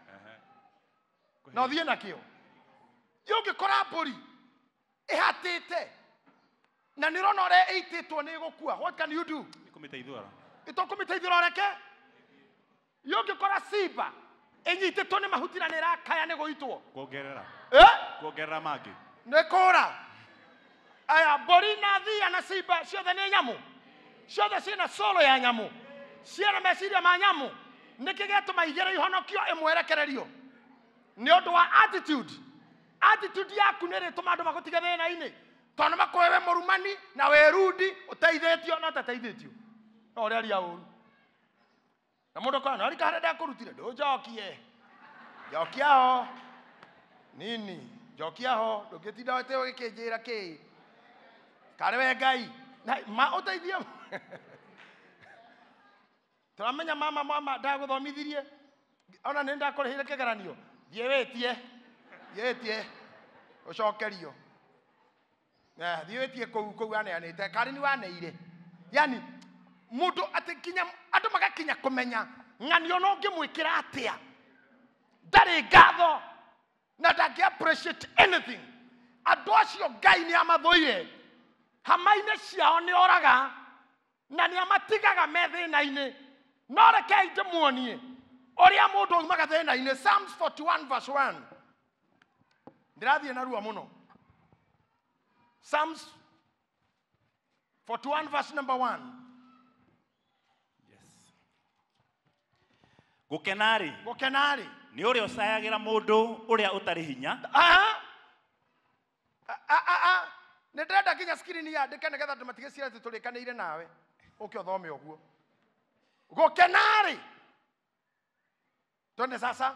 Na ũthiĩ nakĩo. Ũngĩkora mbũri ĩhatĩte na nĩ ũrona ũrĩa ĩitĩtwo nĩ ĩgũkua, what can you do? Nĩ kũmĩteithũra. Ĩtũkũmĩteithũra ũreke? Ũngĩkora simba ĩnyitĩtwo nĩ mahuti na nĩ ĩrakaya nĩ gũitwo. Kuongerera. Kuongerera mangĩ. Nĩ kũra. Aya, mbũri na thia na simba ciothe nĩ nyamũ. Ciothe ciĩna solo ya nyamũ. Ciĩna meciria ma nyamũ. Nĩkĩ gĩatũma igĩrĩ ihonokio ĩmwerekererio? Nĩ ũndũ wa attitude. Attitude yaku nĩ ĩrĩtũma andũ magũtige thĩna-inĩ. Tondũ makũĩ wĩ mũrumani na wĩ rundi, ũteithĩtio na ũtateithĩtio. No ũrĩaria ũru. Na mũndũ akona, no rika harĩa ndakũrutire, ndũnjokie. Njokia ho. Nini, njokia ho, ndũngĩtinda atĩ ũgĩkĩnjĩra kĩ. Karĩ we Ngai. Na ma ũteithie. Tũramenya mama mama ndagũthomithirie. Ona nĩ ndakũrĩhĩire kĩgeranio. Thiĩ wĩtie. Thiĩ wĩtie. Ũcokerio. Thiĩ wĩtie kũu kũu aneanĩte. Karĩ nĩ waneire. Yani mundu ati kinya andu magakinya kumenya ng'anio no ngimwikira atia ndari ngatho na ndangi appreciate anything. Andu acio Ngai ni amathuire hama-inĩ ciao nĩ oraga na nĩ amatigaga me thĩna-inĩ. No rekei ndĩmuonie ũrĩa mũndũ aumaga thĩna-inĩ. Psalms 41 verse 1. Ndĩrathiĩ narua mũno. Psalms 41 verse number 1. Yes. Gũkena-rĩ, Gũkena-rĩ, nĩ ũrĩa ũcayagĩra mũndũ ũrĩa ũtarĩ hinya. Aha. Nĩ ndĩrenda nginya screen yandĩke nĩgetha andũ matigeciria atĩ tũrĩkanĩire nawe. Ũke ũthome ũguo. Gũkena-rĩ. Twende sasa.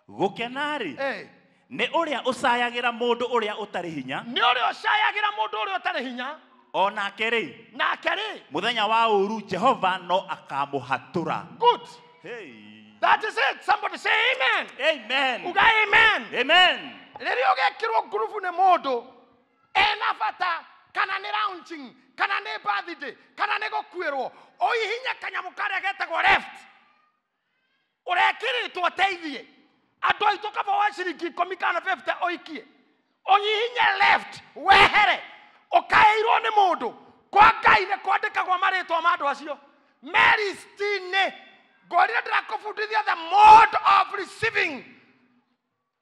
Gũkena-rĩ, Eh. nĩ ũrĩa ũcayagĩra mũndũ ũrĩa ũtarĩ hinya. Nĩ ũrĩa ũcayagĩra mũndũ ũrĩa ũtarĩ hinya. O nake rĩ, Nake rĩ. mũthenya wa ũũru Jehova no akamũhatũra. Good. Hey. That is it. Somebody say amen. Amen. Uga amen. Amen. Rĩrĩa ũgekĩrwo ngurubu nĩ mũndũ ena bata, kana nĩ launching, kana nĩ birthday, kana nĩ gũkuĩrwo, ũhihinye kanyamũ karĩa getagwo left. Ũrekĩrĩtwo ũteithie andũ aitũ kaba wa ciringi 10 kana 50 ũikie, ũhihinye left wehere, ũkaĩirwo nĩ mũndũ. Kwa Ngai nĩ kwandĩkagwo marĩtwa ma andũ acio meristi-inĩ. Ngorire ndĩrakũbundithia the mode of receiving.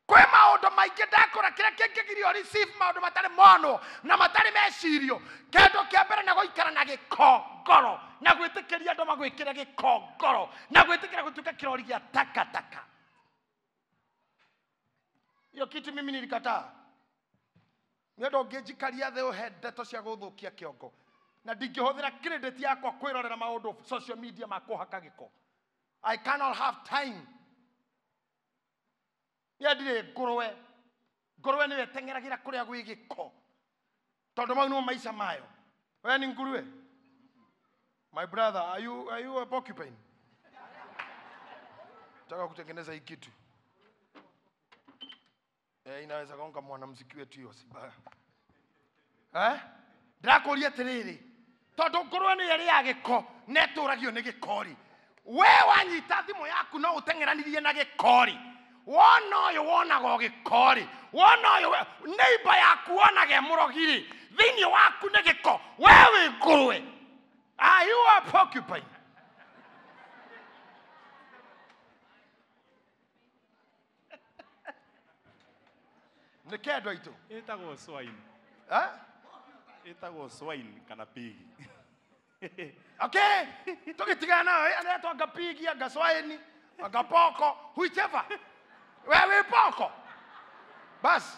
Kwĩ maũndũ maingĩ ndakora kĩrĩa kĩngĩgiria receive maũndũ matarĩ monwo na matarĩ mecirio. Kĩndũ kĩa mbere nĩ gũikara na gĩko ngoro, na gwĩtĩkĩria andũ magwĩkĩre gĩko ngoro, na gwĩtĩkĩra gũtuĩka kĩrori gĩa takataka. Hiyo kitu mimi nilikataa. Nĩ ũndũ ũngĩnjikaria thĩ ũhe ndeto cia gũthũkia kĩongo, na ndingĩhũthĩra credit yakwa kwĩrorera maũndũ social media ma kũhaka gĩko. I cannot have time. Niĩ ndirĩ ngũrwe. Ngũrwe nĩyo ĩteng'eragĩra kũrĩa gwĩ gĩko, tondũ mau nĩmo maica mayo. We ni nguruwe? My brother, are you a porcupine? Nataka kutengeneza hii kitu. Eh, inaweza gonga mwanamuziki wetu hiyo sibaya. Eh? Ndĩrakũria atĩrĩrĩ, tondũ ngũrwe nĩyo ĩrĩaga gĩko na ĩtũragio nĩ gĩko rĩ, we wanyita thimũ yaku no ũteng'eranirie na gĩko rĩ, wona ũyũ wonaga o gĩko rĩ, wona ũyũ neighbor yaku wonaga e mũrogi rĩ, thĩinĩ waku nĩ gĩko, we wĩ ngũrwe. Are you a porcupine? Nĩ kĩndũ aitũ. Ĩtagwo swine. Eh? Ĩtagwo swine kana pig. Okay, tũgĩtigana nawe anetwo anga pigi, anga swine, anga poko, whichever. We wĩ poko. Bas.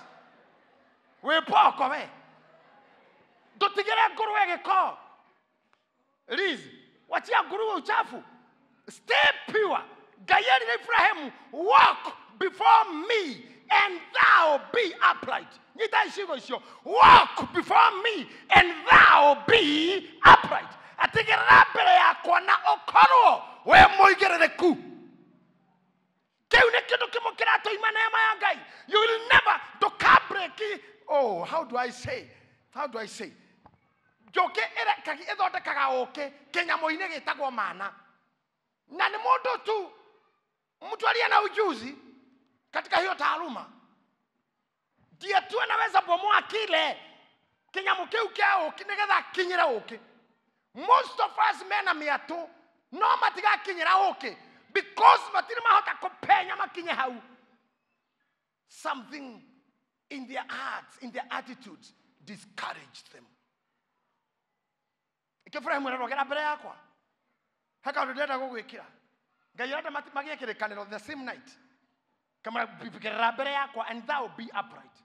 Wĩ poko we. Ndũtigĩre ngũrwe gĩko. Liz, wachia nguruwe uchafu. Stay pure. Ngai erire Ibrahimu, walk before me and thou be upright. Nyita icigo icio. Walk before me and thou be upright. Atigĩrĩra mbere yakwa na ũkorwo wĩ mũigĩrĩrĩku. Kĩu nĩ kĩndũ kĩmwe kĩratũima neema ya Ngai. You will never ndũka-break. Oh, how do I say? How do I say? Njũkĩ ĩrekagia ĩthondekaga ũkĩ kĩnyamũ-inĩ gĩtagwo mana, na nĩ mũndũ tu mtu aliye na ujuzi katika hiyo taaluma ndiye tu anaweza bomoa kile kĩnyamũ kĩu kĩa ũkĩ nĩgetha akinyĩre ũkĩ. Most of us mena mĩatũ no matigakinyĩra ũkĩ because matirĩ mahota kũpenya makinye hau. Something in their hearts, in their attitudes, discouraged them. Ikĩburahimu ĩrarogera mbere yakwa, he kaũndũ ndĩrenda gũgwĩkĩra. Ngai arenda magĩe kĩrĩkanĩro the same night. Kamũra mbere yakwa and thou be upright.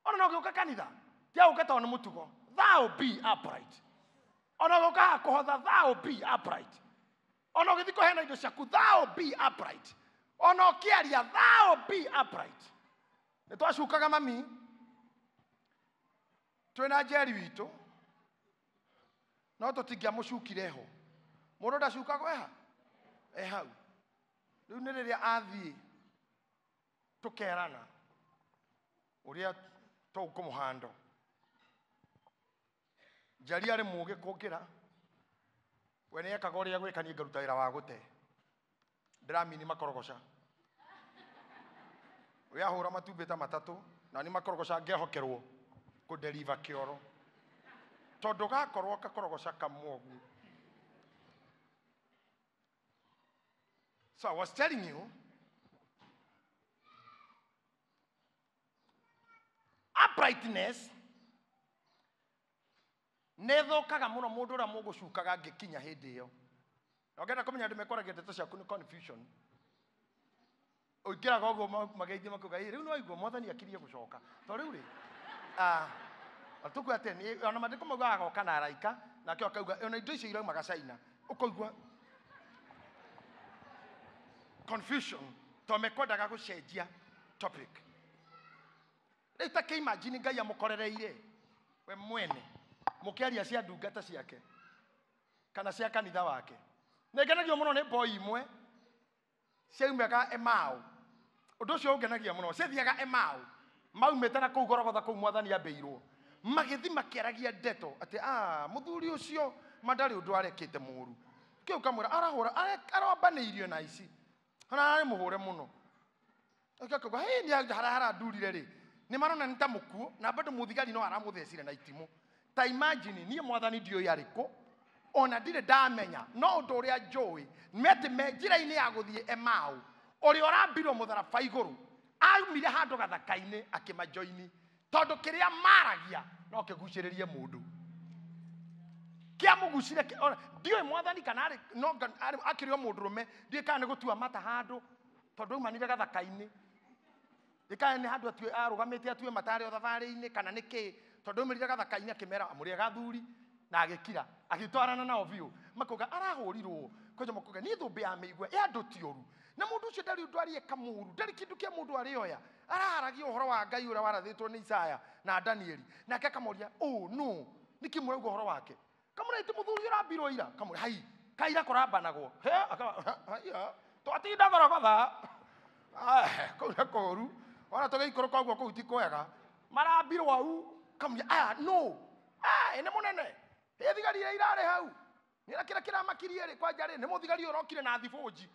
Ona no gĩũka kanitha tia gũka tondũ nĩ mũtugo, thou be upright. Ona gũka haha kũhotha, thou be upright. Ona ũgĩthiĩ kũheana indo ciaku, thou be upright. Ona ũkĩaria, thou be upright. Nĩ twacukaga mami twĩna Njeri witũ, no tũtingĩamũcukire ho. Mũndũ ndacukagwo eha e hau. Rĩu nĩ rĩrĩa athiĩ tũkerana ũrĩa tũkũmũhando. Njeri arĩ mũũgĩ kũngĩra. We nĩ ekaga ũrĩa gwĩka, niĩ ngaruta wĩra wa gũte. Ndĩramini makorogoca. We ahũra matumbĩ ta matatũ, na nĩ makorogoca ngehokerwo kũdeliver kĩoro. Tondũ gakorwo gakorogoca kamwe ũguo. So I was telling you, uprightness nĩ ĩthũkaga mũno mũndũ ũrĩa mũgũcukaga angĩkinya hĩndĩ ĩyo. Na ũngĩenda kũmenya andũ mekwaragia ndeto ciaku nĩ confusion. Ũingĩraga ũguo mageithio makauga, "Ĩ, rĩu nĩ waigua mwathani akirie gũcoka." To rĩu rĩ, tũkua atĩ nĩ ona maandĩko maugaga agoka na araika, nake akauga ona indo icio iraumaga China. Ũkaigua confusion to mekwendaga gũcenjia topic. Rĩu ta kĩ-imagine Ngai amũkorereire we mwene mũkĩaria cia ndungata ciake kana cia kanitha wake. Nĩ ngenagio mũno nĩ boy imwe ciaumaga Emau. Ũndũ ũcio ũngenagia mũno. Ciathiaga Emau, maumĩte na kũu Gorogotha kũu mwathani ambĩirwo. Magĩthiĩ makĩaragia ndeto atĩ mũthuri ũcio ma ndarĩ ũndũ arekĩte mũru. Kĩu kamwĩra arahũra arambanĩirio na ici. Ona ararĩ mũhũre mũno. Akauga, "Hĩ, nĩ harĩa harandurire rĩ. Nĩ marona nĩ ta mũkuũ na bado mũthigari no aramũthecire na itimũ." Ta imagine niĩ mwathani ndiũĩ arĩ kũ, ona ndirĩ ndamenya, no ũndũ ũrĩa njũĩ nĩ atĩ me njĩra-inĩ ya gũthiĩ Emau, ũrĩa ũrambirwo mũtharaba igũrũ aumire handũ gathaka-inĩ akĩmajoini, tondũ kĩrĩa maragia no kĩgucĩrĩrie mũndũ. Kĩamũgucire ndiũĩ mwathani kana arĩ no akĩrĩ o mũndũrũme, ndiũĩ kana nĩ gũtua mata handũ tondũ aumanire gathaka-inĩ. Kana nĩ handũ arũgamĩte atue mata arĩ o thabarĩ-inĩ kana nĩ kĩĩ, tondũ aumĩrire gathaka-inĩ akĩmera mũrĩ ega athuri, na agĩkira agĩtwarana nao biũ. Makauga arahũrirwo kwanja, makauga niĩ thũmbĩ ya mĩigua ĩ andũ ti ũru, na mũndũ ũcio ndarĩ ũndũ arĩeka mũru, ndarĩ kĩndũ kĩa mũndũ arĩoya, araharagia ũhoro wa Ngai ũrĩa warathĩtwo nĩ Isaya na Danieli. Nake akamoria, ũ nũ nĩkĩ mũrauga ũhoro wake? Kamũra ĩtĩ mũthuri ũrambirwo ira. Kamũra hai kaira kũrambanagwo. He haiya twatinda Gorogotha kũu nĩ kũũru, ona tũgĩikũrũka ũguo kũu ti kwega, marambirwo au. Kamũria aya nũ ĩ nĩ mũnene, ĩ thigari iria irarĩ hau nĩ kĩrĩa kĩramakirie rĩ, kwanja rĩ nĩ mũthigari ũrokire na thibũnji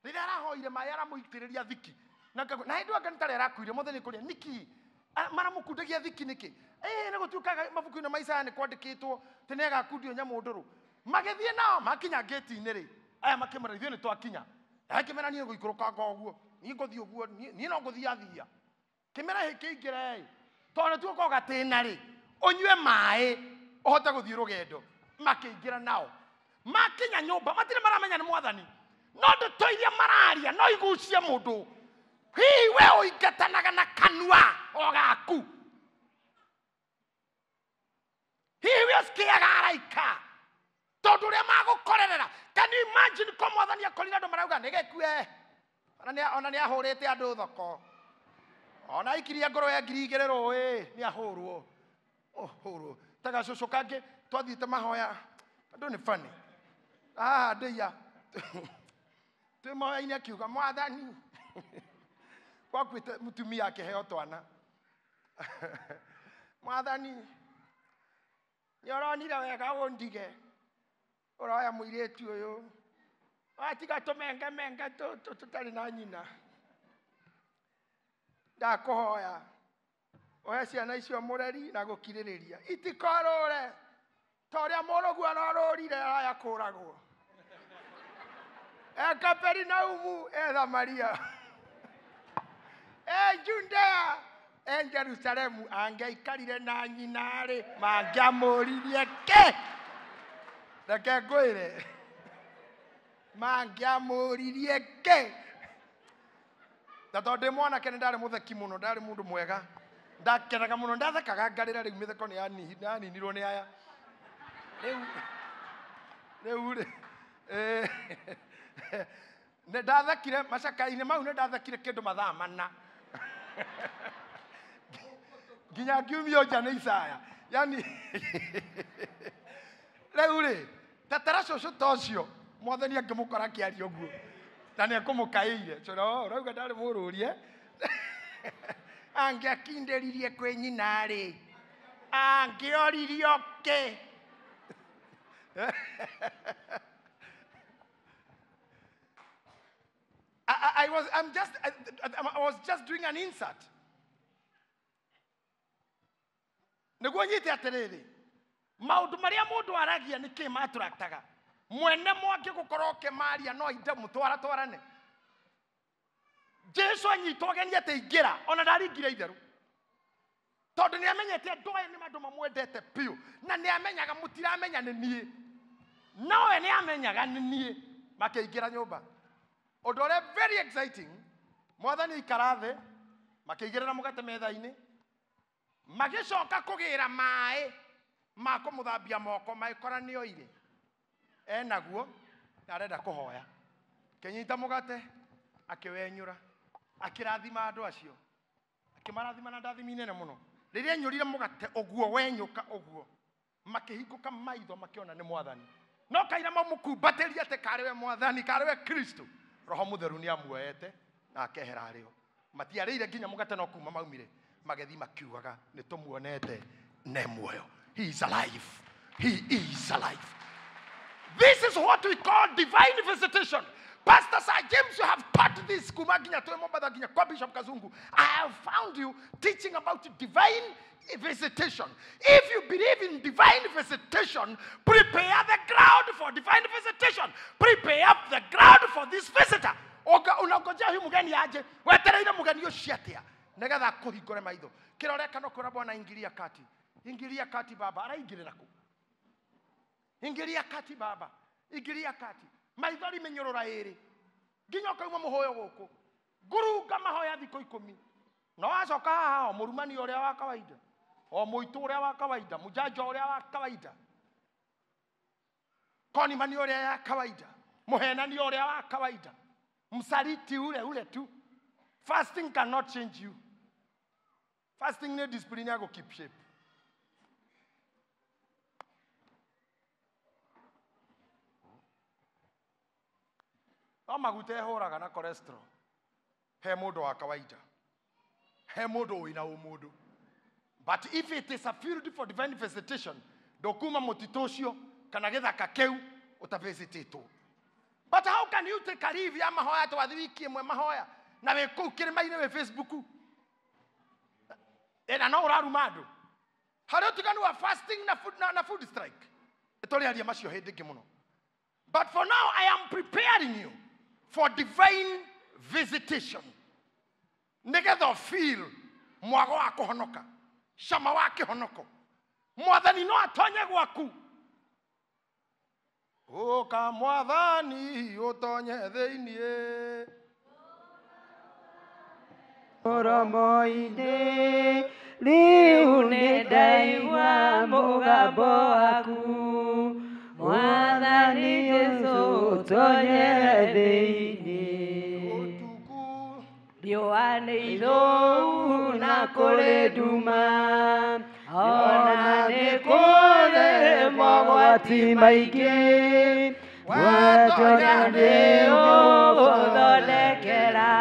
rĩrĩa arahoire maĩ aramũitĩrĩria thiki na hĩndĩ ĩyo nĩ tarĩa arakuire mũthenya kũrĩa nĩkĩ maramũkundagia thiki nĩkĩ? Ĩ nĩ gũtuĩkaga mabuku-inĩ ma Isaya nĩ kwandĩkĩtwo atĩ nĩ agakundio nyamũ ndũrũ. Magĩthiĩ nao makinya ngĩti-inĩ rĩ, aya makĩmera ithuĩ nĩ twakinya. Akĩmera niĩ ngũikũrũkanga ũguo, niĩ ngũthiĩ ũguo, niĩ no ngũthiĩ athia. Kĩmera kĩingĩre ĩ, tondũ nĩtuo ũkoragwo gatĩna rĩ, ũnyue maĩ ũhote gũthiĩ rũgendo. Makĩingĩra nao makinya nyũmba matirĩ maramenya nĩ mwathani, no ndeto iria mararia no igucie mũndũ. Hihi we ũingatanaga na kanua o gaku? Hihi we ũcikiaga araika tondũ ũrĩa magũkorerera? Can you imagine ko mwathani akorire andũ marauga nĩ gĩkue, ona nĩ ahũrĩte andũ thoko, ona aikirie ngũrwe 2000 rũĩ nĩ ahũrwo. Ũhũrwo ta gacũcũ kangĩ twathiĩte mahoya, andũ nĩ funny. Haha ndĩia twĩ mahoya-inĩ akiuga mwathani gwakuĩte mũtumia akĩheo twana, mwathani nĩ ũronire wega ũndige, ũroya mũirĩtu ũyũ watiga tũmengemenge tũtũ tũtarĩ na nyina, ndakũhoya ũhe ciana icio mũreri na gũkirĩrĩria, itikorũre ta ũrĩa mũrũguo arorũrire araya kũragwo. E Kaperinaumu, e Samaria, e Judea, e Jerusalemu, angĩaikarire na nyina rĩ, mangĩamũririe kĩ? Reke ngwĩre, mangĩamũririe kĩ? Na tondũ ndĩ mwanake nĩ ndarĩ mũtheki mũno, ndarĩ mũndũ mwega, ndakenaga mũno, ndathekaga ngarĩra. Rĩu mĩtheko nĩ yaninirwo nĩ aya rĩu rĩ nĩ ndathekire macakainĩ mau, nĩ ndathekire kĩndũ mathaa mana nginya ngiumio nja nĩ Isaya. Yani rĩu rĩ tatara cũcũ ta ũcio mwathani angĩmũkora akĩaria ũguo na nĩ ekũmũkaĩire cũra, ũrauga ndarĩ mũrũrie, angĩakindĩririe kwĩ nyina rĩ, angĩoririo kĩ? I was just doing an insert. Nĩguo nyite atĩrĩrĩ, maũndũ marĩa mũndũ aragia nĩ kĩ matũraktaga. Mwene mwake gũkorwo ũkĩmaria no inde mũtwaratwarane. Jesu anyitwo ageni atĩ ingĩra, ona ndaringire itherũ. Tondũ nĩ amenyete andũ aya nĩ andũ mamwendete biũ, na nĩ amenyaga mũtiramenya nĩ niĩ. Nowe nĩ amenyaga nĩ niĩ. Makĩingĩra nyũmba. Ũndũ ũrĩa very exciting, mwathani aikara thĩ, makĩigĩrĩra mũgate metha-inĩ, magĩcoka kũgĩra maĩ ma kũmũthambia moko, magĩkora nĩ oire. Enaguo, na arenda kũhoya. Akĩnyita mũgate, akĩwenyũra, akĩrathima andũ acio. Akĩmarathima na ndathimi nene mũno. Rĩrĩa enyũrire mũgate ũguo wenyũka ũguo, makĩhingũka maitho makĩona nĩ mwathani. No kaira mamũkumbatĩrie atĩ karĩ we mwathani, karĩ we Kristo. Roho Mũtheru nĩ amuoete na akehera harĩo. Matiarĩire nginya mũgate no kuma maumire, magĩthiĩ makiugaga nĩ tũmuonete ne muoyo. He is alive. He is alive. This is what we call divine visitation. Pastor Sir James, you have taught this. Kuma nginya twĩ Mombatha nginya kwa Bishop Kazungu. I have found you teaching about divine visitation. If you believe in divine visitation, prepare the ground for divine visitation. Prepare the ground for this visitor. Unangojea huyu mgeni aje, wetereire mgeni ũcio atĩa nĩgetha akũhingũre maitho. Kĩrĩa ũreka no kwĩra Bwana, ingilia kati. Ingilia kati baba, araingĩrĩra kũ? Ingilia kati baba, ingilia kati. Maithori mĩnyũrũra ĩrĩ nginya ũkauma mũhoyo gũkũ ngurunga mahoya thikũ 10 no wacoka haha o mũrumani ũrĩa wa kawaida, o mũitũ ũrĩa wa kawaida, mũjanjo ũrĩa wa kawaida, konimani ũrĩa ya kawaida, mũhenani ũrĩa wa kawaida, msaliti ule ule tu. Fasting cannot change you. Fasting nĩ discipline ya keep shape. No maguta ehũraga na cholesterol. He mũndũ wa kawaida, he mũndũ wĩna ũmũndũ. But if it is a field for divine visitation, ndũkuma mũtitũ ũcio kana gĩthaka kĩu ũtavisitĩtwo. But how can you take a leave ya mahoya twathi wiki ĩmwe mahoya na wĩ kũu kĩrĩma-inĩ wĩ Facebook na no ũraruma andũ? Harĩ ũtiganu wa fasting na food strike. Tũrĩaria macio hĩndĩ ĩngĩ mũno. But for now, I am preparing you for divine visitation. Nĩgetha feel mwago wa kũhonoka, cama wa kĩhonoko. Mwathani no atonye gwaku. Ũka mwathani ũtonye thĩiniĩ. Mũromo-inĩ rĩu nĩ ndaigua mũgambo waku. Mwathani Jesũ ũtonye thĩiniĩ. Riũa nĩ ithũu na kũrĩ nduma, ona nĩ kũrĩ mogwati maingĩ. Watonya nĩ ũgũthondekera,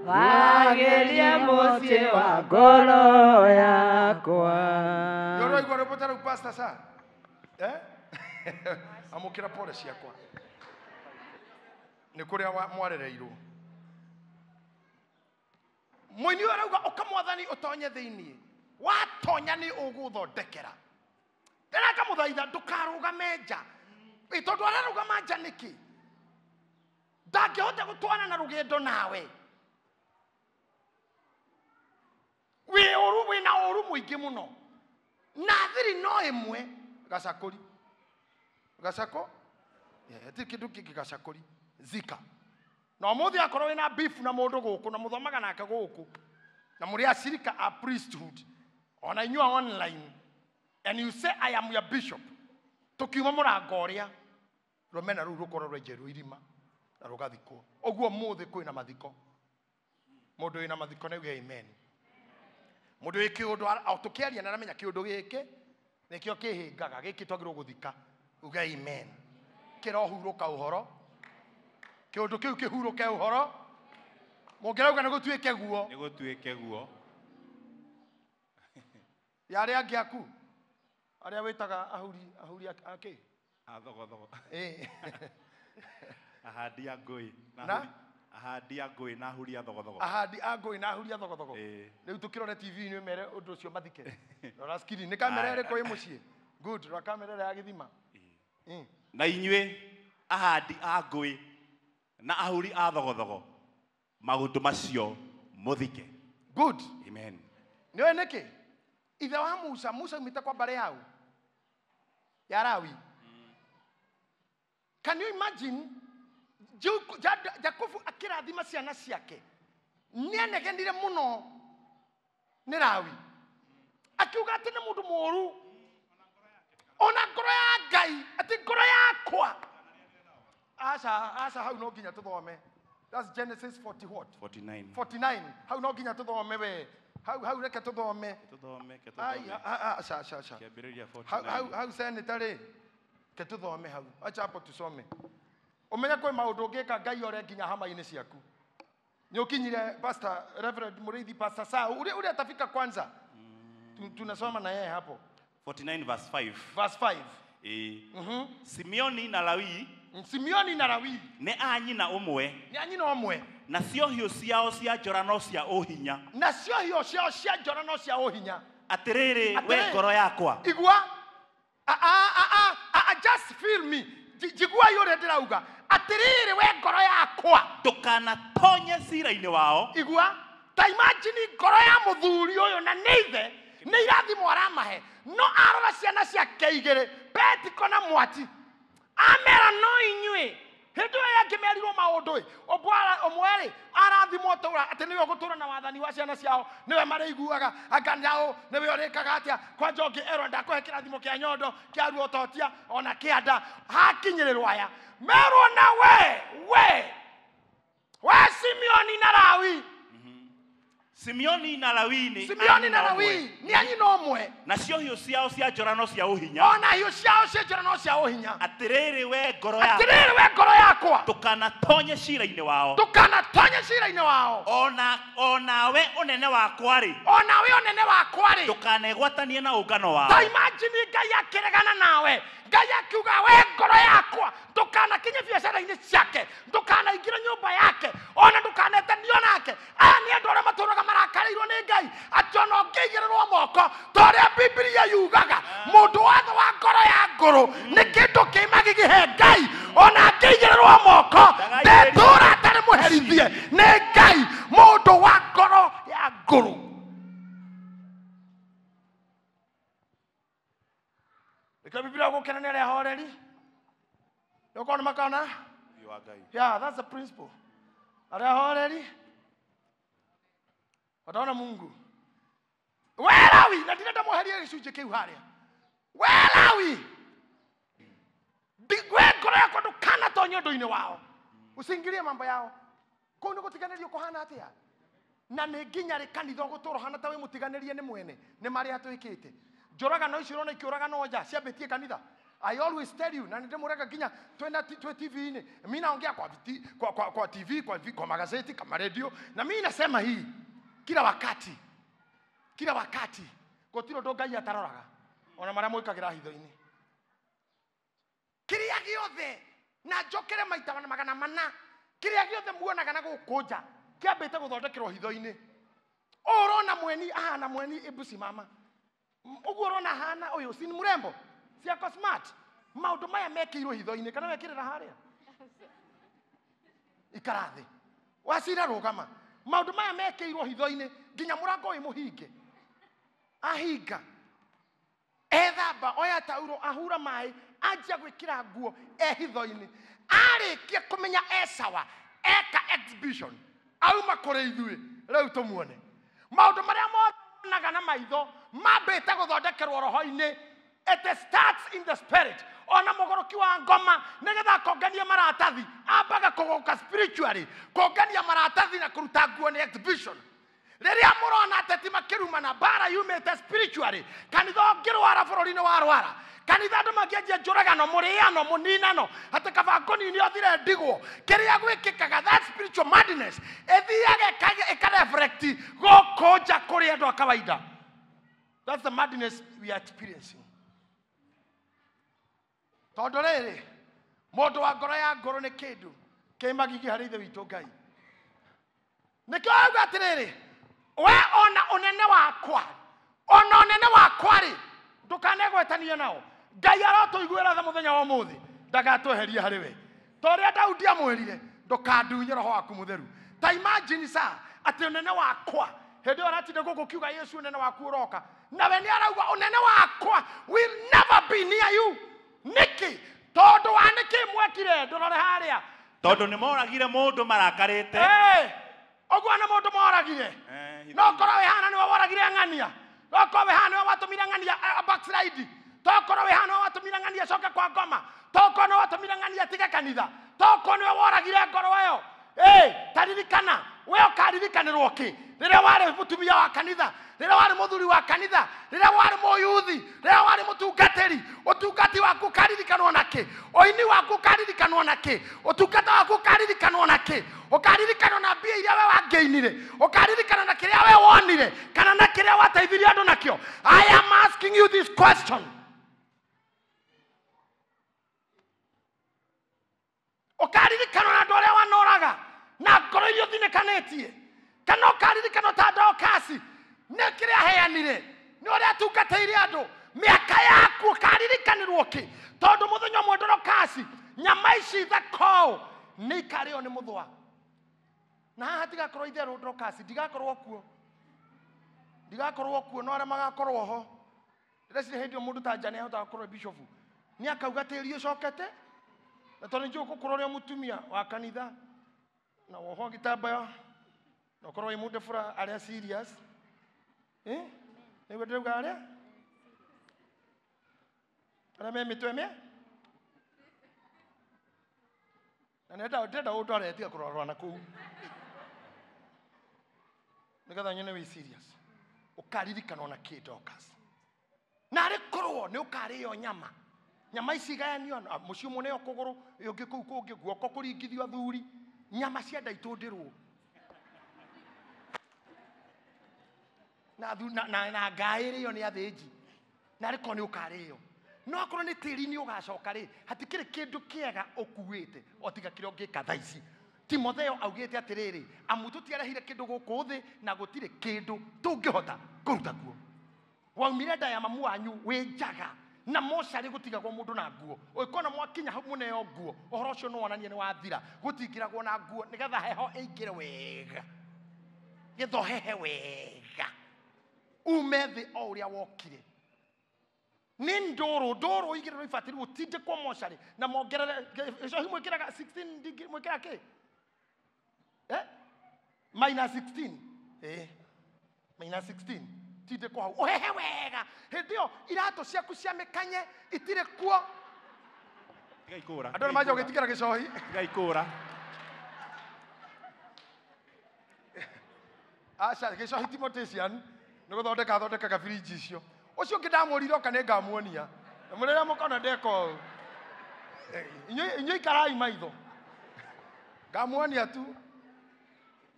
wagĩrie mũciĩ wa ngoro yakwa. Nĩ ũraigua rwĩmbo ta rũu Pastor Sir? Eh? Amũkĩra pole ciakwa. Nĩ kũrĩa mwarereirwo. Mũini ũyũ arauga ũka mwathani ũtonye thĩiniĩ. Watonya nĩ ũgũthondekera. Ndĩrakamũthaitha ndũkarũgame nja. Tondũ ararũgama nja nĩkĩ? Ndangĩhota gũtwarana na rũgendo nawe. Wĩ ũru, wĩna ũru mũingĩ mũno. Na thiri no ĩmwe gacakũri. Gacako? Ti kĩndũ kĩngĩ gacakũri. Zika. Na ũmũthĩ akorwo wĩna beef na mũndũ gũkũ na mũthomaga nake gũkũ na mũrĩ acirika a priesthood ona inyuĩ online and you say I am your bishop, tũkiuma mũrango ũrĩa rũmena rũu rũkorwo rwenjerwo irima na rũgathikwo. Ũguo ũmũthĩ kwĩna mathiko. Mũndũ wĩna mathiko nĩ auge amen. Mũndũ wĩ kĩũndũ tũkĩaria na aramenya kĩũndũ gĩkĩ nĩkĩo kĩhĩngaga, gĩkĩ twagĩrĩirwo gũthika, uge amen. Kĩrohurũka ũhoro, kĩũndũ kĩu kĩhurũke ũhoro. Mũngĩrauga nĩ gũtuĩke guo, nĩ gũtuĩke guo. Ya arĩa angĩ aku, arĩa wĩtaga ahuri akĩ? Athogothogo. Ĩ. Ahandi a ngũĩ. Na? Ahandi a ngũĩ na ahuri a thogothogo. Ahandi a ngũĩ na ahuri a thogothogo. Ĩĩ. Rĩu tũkĩrore TV-inĩ mere ũndũ ũcio mathike. Rora screen. Nĩ kamera ĩrĩkũ ĩ mũciĩ? Good. Rora kamera ĩrĩa ya gĩthima. Na inyuĩ ahandi a ngũĩ na ahuri a thogothogo, maũndũ macio mũthike. Good. Amen. Nĩ ũĩ nĩkĩ? Ithe wa Musa, Musa aumĩte kwa mbarĩ yao ya Lawi. Can you imagine Jakubu akĩrathima ciana ciake nĩanegenire mũno nĩ Lawi, akiuga atĩ nĩ mũndũ mũũru ona ngoro ya Ngai, atĩ ngoro yakwa. Aca, aca, hau no nginya tũthome. That's Genesis 40 what? 49. 49. Hau no nginya tũthome we. Hau, hau reke tũthome. Tũthome, ke Ai, tũthome. aca, aca, aca. Kĩambĩrĩria Hau, hau, 49. hau senator rĩ, ke tũthome hau. Acha hapo tusome. Ũmenye kwĩ maũndũ ũngĩka Ngai ore nginya hama-inĩ ciaku. Nĩ ũkinyire Pastor Reverend Mũrĩithi, Pastor Sau, ule atafika kwanza. Tunasoma na yeye hapo. 49 verse 5. Verse 5. Simeoni na Lawi. Simeoni na Lawi. Nĩ a nyina ũmwe. Nĩ a nyina ũmwe. Nacio hiũ ciao cia njora no cia ũhinya. Nacio hiũ ciao cia njora no cia ũhinya. Atĩrĩrĩ, we Atĩrĩrĩ. ngoro yakwa. Igua. Just feel me. Njigua ũrĩa ndĩrauga. Atĩrĩrĩ, we ngoro yakwa. Ndũkanatonye cira-inĩ wao. Igua. Ta imagine ngoro ya mũthuri ũyũ na nĩ ithe, nĩ irathimo aramahe. No arora ciana ciake igĩrĩ, Petiko na Mwati. Amera no inyuĩ. Hĩndĩ ĩyo yangĩmerirwo maũndũ ĩ, ũmwe rĩ, arathimwo tũra, atĩ nĩwe ũgũtũra na wathani wa ciana ciao, nĩwe marĩiguaga, anga nao, nĩwe ũrĩkaga atĩa, kwanja ũngĩ erwo ndakũhe kĩrathimo kĩa nyondo, kĩa ruototia, ona kĩa nda. Hakinyĩrĩrwo aya. Merwo na we, we. We Simeoni na Lawi. Simeoni na Lawi nĩ Simeoni na a nyina Lawi ũmwe. nĩ a nyina ũmwe. Nacio hiũ ciao cia njora no cia ũhinya. Ona hiũ ciao cia njora no cia ũhinya. Atĩrĩrĩ we ngoro yakwa. Atĩrĩrĩ we ngoro yakwa. Ndũkanatonye cira-inĩ wao. Ndũkanatonye cira-inĩ wao. Onawe ũnene wakwa rĩ. Onawe ũnene wakwa rĩ. Ndũkanegwatanie na ũngano wao. Ta imagine Ngai akĩregana nawe. Ngai akiuga we ngoro yakwa ndũkanakinye biacara-inĩ ciake, ndũkanaingĩre nyũmba yake, ona ndũkanetanio nake. Aya nĩ andũ arĩa matũraga marakarĩirwo nĩ Ngai, atĩ ona ũngĩigĩrĩrwo moko ta ũrĩa Bibilia yugaga, mũndũ wothe wa ngoro ya ngũrũ nĩ kĩndũ kĩ magigi he Ngai, ona angĩigĩrĩrwo moko ndetũra atarĩ mũherithie nĩ Ngai. Mũndũ wa ngoro ya ngũrũ. Nĩkĩo Bibilia gũkena nĩ arĩa ahoreri. Nĩũkona makona? Yeah, that's the principle. Arĩa ahoreri wataona Mungu. We Lawi, na ndĩrenda mweherie gĩcunjĩ kĩu harĩa. We Lawi, we ngoro yakwa ndũkanatonye ũndũ-inĩ wao. Usiingilie mambo yao. Kũu nĩ gũtiganĩrio kũhana atĩa? Na nĩ nginya rĩ kanitha ũgũtũra ũhana ta wĩ mũtiganĩrie nĩ mwene, nĩ marĩa twĩkĩte. Njũragano icio ũrona ikĩũragano nja, ciambĩtie kanitha. I always tell you, na nĩndĩmũrega nginya twĩna twĩ T V-inĩ. Mi naongea kwa kwa TV, kwa magazeti, kama radio. Na mi nasema hii kila wakati. Kila wakati. Gũtirĩ ũndũ Ngai ataroraga. Ona marĩa mwĩkagĩra hitho-inĩ. Kĩrĩa gĩothe, na njokere maita magana mana, kĩrĩa gĩothe muonaga na gũkũ nja, kĩambĩte gũthondekerwo hitho-inĩ. Ũũ ũrona mweni ahana mweni, ebu simama. Ũguo ũrona ahana ũyũ, si ni mrembo? Si ako smart? Maũndũ maya mekĩirwo hitho-inĩ, kana wekĩrĩra harĩa? Ikara thĩ. Wacira rũgama. Maũndũ maya mekĩirwo hitho-inĩ, nginya mũrango ũyũ mũhinge. Ahinga. Ethamba, oya tauro, ahura maĩ, anjia gwĩkĩra nguo e hitho-inĩ. Arĩkia kũmenya e sawa, eka exhibition. Auma kũrĩ ithuĩ, rĩu tũmuone. Maũndũ marĩa monaga na maitho, mambĩte gũthondekerwo roho-inĩ. It starts in the spirit. Ona mũgũrũki wa ngoma, nĩgetha akonganie maratathi, ambaga kũgũka spiritually, kũngania maratathi na kũruta nguo nĩ exhibition. Rĩrĩa mũrona ateti makĩrumana, mbara yumĩte spiritually. Kanitha ũngĩrwara bũrũri-inĩ warwara. Kanitha andũ mangĩanjia njũragano, mũrĩano, mũninano, atĩ kaba ngũnini othire ndigwo. Kĩrĩa gwĩkĩkaga, that spiritual madness, ĩthiaga ĩkareflect gũkũ nja kũrĩ andũ a kawaida. That's the madness we are experiencing. Tondũ rĩrĩ, mũndũ wa ngoro ya ngũrũ nĩ kĩndũ kĩ magigi harĩ Ithe witũ Ngai. Nĩkĩo auga atĩrĩrĩ, we ona ũnene wakwa, ona ũnene wakwa rĩ, ndũkanegwetanie nao. Ngai arotũiguĩra tha mũthenya wa ũmũthĩ, ndagatweherie harĩ we. Ta ũrĩa Daudi amwĩrire, ndũkandunye roho waku mũtheru. Ta imagine sa atĩ ũnene wakwa, hĩndĩ ĩyo aratinda gũkũ kiuga Yesu ũnene waku ũroka, nawe nĩ arauga ũnene wakwa will never be near you. Nĩkĩ? Tondũ wa nĩkĩ mwekire? Ndũrore harĩa. Tondũ nĩ moragire mũndũ marakarĩte. Ũguo nĩ mũndũ moragire. No korwo wĩ hana nĩwe woragire ng'ania. No korwo wĩ hana nĩwe watũmire ng'ania backslide. To korwo wĩ hana nĩwe watũmire ng'ania acoke kwa ngoma. To korwo nĩwe watũmire ng'ania atige kanitha. To korwo nĩwe woragire ngoro ĩyo. Taririkana, we ũkaririkanĩrwo kĩ? Rĩrĩa warĩ mũtumia wa kanitha, rĩrĩa warĩ mũthuri wa kanitha, rĩrĩa warĩ mũyuthi, rĩrĩa warĩ mũtungatĩri, ũtungati waku ũkaririkanwo na kĩ? Ũini waku ũkaririkanwo na kĩ? Ũtungata waku ũkaririkanwo na kĩ? Ũkaririkanwo na mbia iria we wangĩinire, ũkaririkanwo na kĩrĩa we wonire, kana na kĩrĩa wateithirie andũ nakĩo. I am asking you this question. Ũkaririkanwo na andũ arĩa wanoraga na ngoro iria ũthinĩkanĩtie, kana ũkaririkanwo ta Dorcas nĩ kĩrĩa aheanire, nĩ ũrĩa atungatĩire andũ mĩaka yaku, ũkaririkanĩrwo kĩ? Tondũ mũthenya ũmwe Dorcas, nyama ici thako nĩ ikarĩo nĩ mũthũa. Na haha hatigakorwo itherũ Dorcas, ndigakorwo kuo, ndigakorwo kuo, no arĩa magakorwo ho. Ndĩreciria hĩndĩ ĩyo mũndũ ta Jane ahotaga gũkorwo bishop, nĩ akauga tĩri ũcokete, na tondũ nĩnjũĩ gũkorwo ũrĩ mũtumia wa kanitha na wohwo gĩtambaya na ũkorwo wĩ mũndũ bũra arĩa serious. Nĩguo ndĩrauga arĩa arĩa me mĩtwe mĩ na ndĩrenda ũndware tiga kũrorwo na kũu nĩgetha nyone wĩ serious. Ũkaririkanwo na kĩ Dorcas? Na arĩ korwo nĩ ũkarĩo nyama, nyama ici igayanio mũciĩ ũmwe nĩyo kũgũrũ, ĩyo ũngĩ kũu kũngĩ, guoko kũringithio athuri, nyama cia nda itũndĩrwo na na ngaĩ ĩrĩo nĩ athĩnji, na arĩ korwo nĩ ũkarĩo. No akorwo nĩ tĩri-inĩ ũgacoka rĩ, hatikĩrĩ kĩndũ kĩega ũkuĩte o tiga kĩrĩa ũngĩka thaa ici. Timotheo augĩte atĩrĩrĩ, amu tũtiarehire kĩndũ gũkũ thĩ na gũtirĩ kĩndũ tũngĩhota kũruta kuo. Waumire nda ya mamu wanyu wĩ njaga na mocarĩ gũtigagwo mũndũ na nguo. Ũngĩkona mwakinya hau mũneo nguo, ũhoro ũcio no wonanie nĩ wathira. Gũtingĩragwo na nguo nĩgetha heho ĩingĩre wega, gĩthohehe wega, ume thĩ o ũrĩa wokire. Nĩ ndũrũ, ndũrũ igĩrĩrwo ibatiĩ gũtindĩkwo mocarĩ na mongerere gĩcohi mwĩkĩraga 16 degree, mwĩkĩraga kĩ? Minus 16. Minus 16. Tindĩkwo hau ũhehe wega. Hĩndĩ ĩyo iratũ ciaku cia mĩkanye itirĩ kuo. Tiga ikũra. Andũ nĩ manjia gũgĩtigĩra gĩcohi. Tiga ikũra. Aca, gĩcohi ti mortician, nĩ gũthondeka athondekaga birinji icio. Ũcio ũngĩ ndamwĩrire oka nĩ ngamuonia. Na mũrĩrĩa mũkona ndeka ũũ. Inyuĩ ikarai maitho. Ngamuonia tu.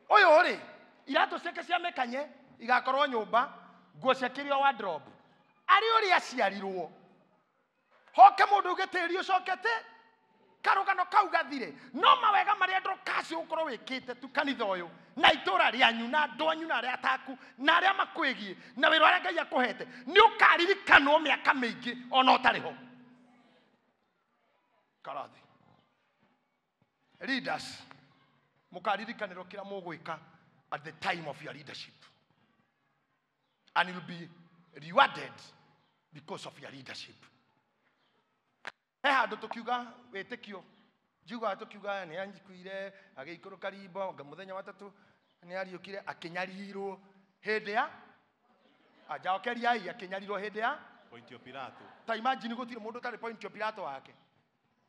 Ũyũ rĩ, iratũ ciake cia mĩkanye igakorwo nyũmba, nguo ciake irĩ o wardrobe. Arĩ ũrĩa aciarirwo. Hoke mũndũ uge tĩri ũcokete, karũgano kau gathire. No mawega marĩa Dorcas ũgũkorwo wĩkĩte tu kanitha ũyũ, na itũra rĩanyu, na andũ anyu, na arĩa ataku, na arĩa makwĩgiĩ, na wĩra ũrĩa Ngai akũhete, nĩ ũkaririkanwo mĩaka mĩingĩ ona ũtarĩ ho. Karathi. Leaders, mũkaririkanĩrwo kĩrĩa mũgwĩka at the time of your leadership. And you'll be rewarded because of your leadership. He handũ tũkiuga wĩtĩkio, njiugaga tũkiuga nĩ anjikuire, agĩikũrũka rimbo, anga mũthenya wa tatũ nĩ ariũkire, akĩnyarirwo hĩndĩ ya anjokeriai, akĩnyarirwo hĩndĩ ya Pontio Pilato. Ta imagine gũtirĩ mũndũ ũtarĩ Pontio Pilato wake.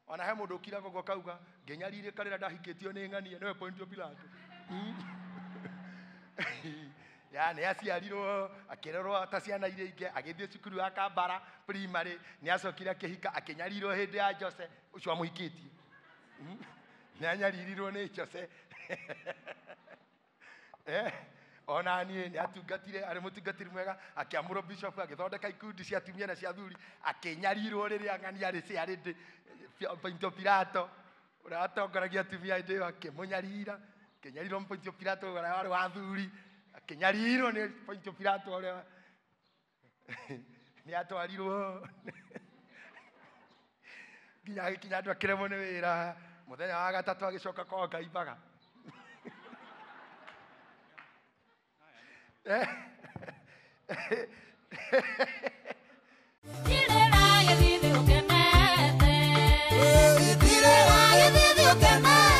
Ona he mũndũ ũkiraga ũguo akauga, ngĩnyarirĩka rĩrĩa ndahikĩtio nĩ ng'ania, nĩwe Pontio Pilato. Ya nĩ aciarirwo, akĩrerwo ta ciana iria ingĩ, agĩthiĩ cukuru ya Kambara primary, nĩ acokire akĩhika, akĩnyarirwo hĩndĩ ya Jose, ũcio amũhikĩtie. Nĩ anyaririrwo nĩ Jose. Ona niĩ nĩ atungatire, arĩ mũtungatĩri mwega, akĩamũrwo bishop, agĩthondeka ikundi cia atumia na cia athuri, akĩnyarirwo rĩrĩa ng'ania arĩ ciarĩ Pontio Pilato, ũrĩa watongoragia atumia hĩndĩ ĩyo akĩmũnyarira. Akĩnyarirwo nĩ Pontio Pilato ũrĩa warĩ wa athuri, akĩnyarirwo nĩ Pontio Pilato ũrĩa nĩ atwarirwo nginya agĩkinya andũ akĩremwo nĩ wĩra. Mũthenya wa gatatũ agĩcoka kwao akaimbaga.